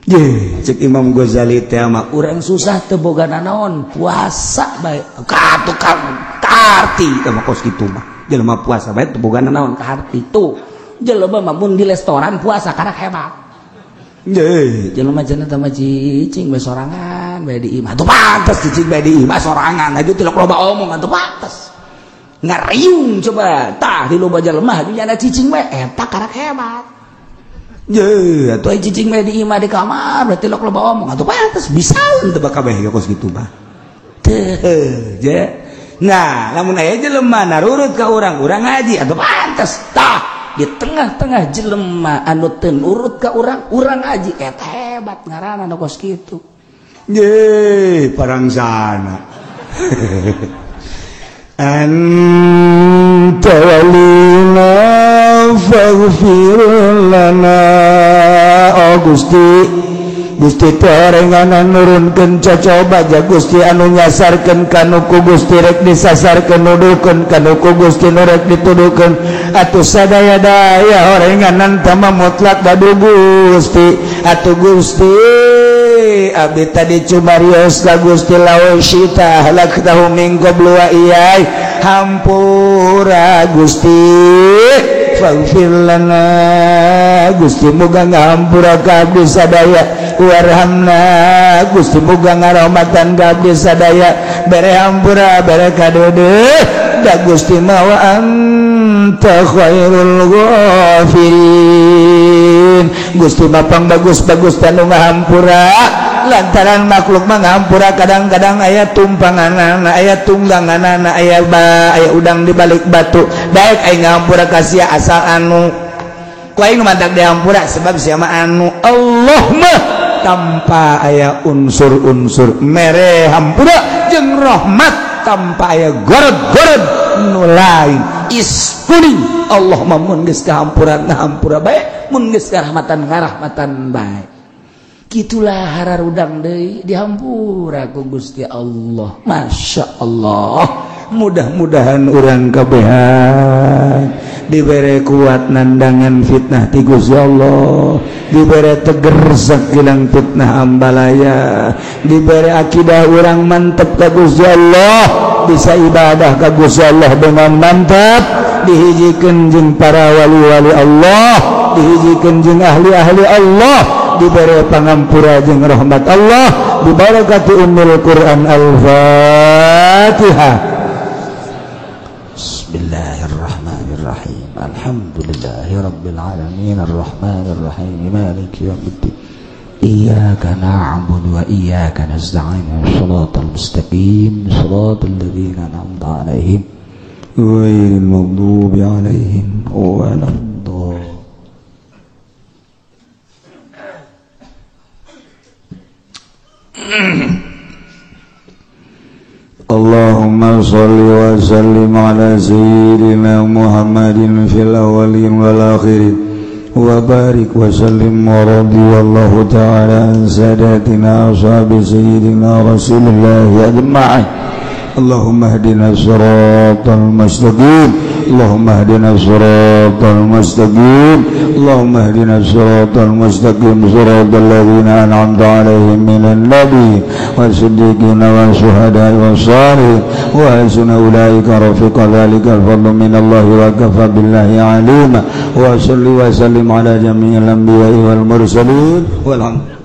[SPEAKER 1] Ye, cek Imam Ghazali teh mah urang susah teu boga nanaon, puasa bae. Ka tukang kaarti teh mah kos kitu mah. Jelema puasa bae teu boga nanaon kaarti tuh. Jelema mah mun di restoran puasa karak hebat. Ye, jelema cenah teh mah cicing bae sorangan bae di imah. Atuh pantes cicing bae di imah sorangan, atuh tilok loba omong atuh pantes. Ngariung coba tah di loba jelema atuh nyana cicing bae eta karak hebat. Ye, atuh cicing bae di imah di kamar berarti tilok loba omong atuh pantes bisa teu bakal bae kos kitu mah. Teu, je. Nah, lamun aya jelema narurut ka urang, urang ngaji atuh pantes tah. Di tengah-tengah jelema anu teu nurut ka urang, urang ngaji eta hebat ngaranna nu kos kitu. Ye, parangsana.
[SPEAKER 3] Anta walina faghfir lana. Oh Gusti, Gusti teh nurunkeun cocoba ja Gusti anu nyasarkeun kanu ku Gusti rek disasarkeun nuduhkeun kanu ku Gusti nu rek dituduhkeun atuh sadaya-daya orenganan teh mah mutlak badu Gusti atuh Gusti abdi tadi cumarios ka Gusti lawan syita halaktahu min qablu wa iyai hampura Gusti faghfir lana Gusti muga ngahampura ka abdi sadaya warhamna Gusti muga ngarahmatan ka abdi sadaya bere hampura bere kadeudeuh da Gusti mah wa anta khairul ghafirin. Gusti mah pangbagus-bagus tanu ngahampura lantaran makhluk mah ngahampura kadang-kadang aya tumpanganana aya tungganganana aya ba aya udang di balik batu daek aing ngahampura ka sia asal anu ku aing mantak dihampura sebab sia mah anu Allah mah tanpa aya unsur-unsur mere hampura jeung rahmat tanpa aya gorod-gorod nu lain iskuning Allah mah mun geus kahampura ngahampura bae mun geus karahmatan ngarahmatan bae. Gitulah hararudang deui dihampura ku Gusti Allah. Masya Allah.
[SPEAKER 1] Mudah-mudahan urang kabehan dibere kuat nandangan fitnah ti Gusti Allah, dibere teger sakilang fitnah ambalaya, dibere akidah urang mantep ka Gusti Allah, bisa ibadah ka Gusti Allah dengan mantap, dihijikeun jeung para wali-wali Allah, dihijikeun jeung ahli-ahli Allah, diberi pangampura jeung rahmat Allah, dibarakati ummul Quran. Al-Fatihah.
[SPEAKER 3] Bismillahirrahmanirrahim. Alhamdulillahi rabbil alamin arrahmanirrahim maliki yaumiddin. Iyyaka na'budu wa iyyaka nasta'in. Shiratal mustaqim, shiratal ladzina an'amta 'alaihim ghairil maghdubi 'alaihim waladdallin. Allahumma sholli wa sallim ala sayyidina Muhammadin fil awwalin wal akhirin wa barik wa sallim wa radiyallahu ta'ala an sadatina ashabi sayyidina Rasulillah ajma'in. Allahumma hdina siratal mustaqim, Allahumma hdina siratal mustaqim, Allahumma hdina siratal mustaqim, siratal ladzina an'amta 'alaihim minan nabiyyin was-siddiqina wasyuhada'i was-shalihin wa hasuna ulaika rafiqa. Dzalikal fadlu minallahi wa kafa billahi 'alima. Wa salli wa sallim ala jami'il anbiya'i wal mursalin walhamdulillah.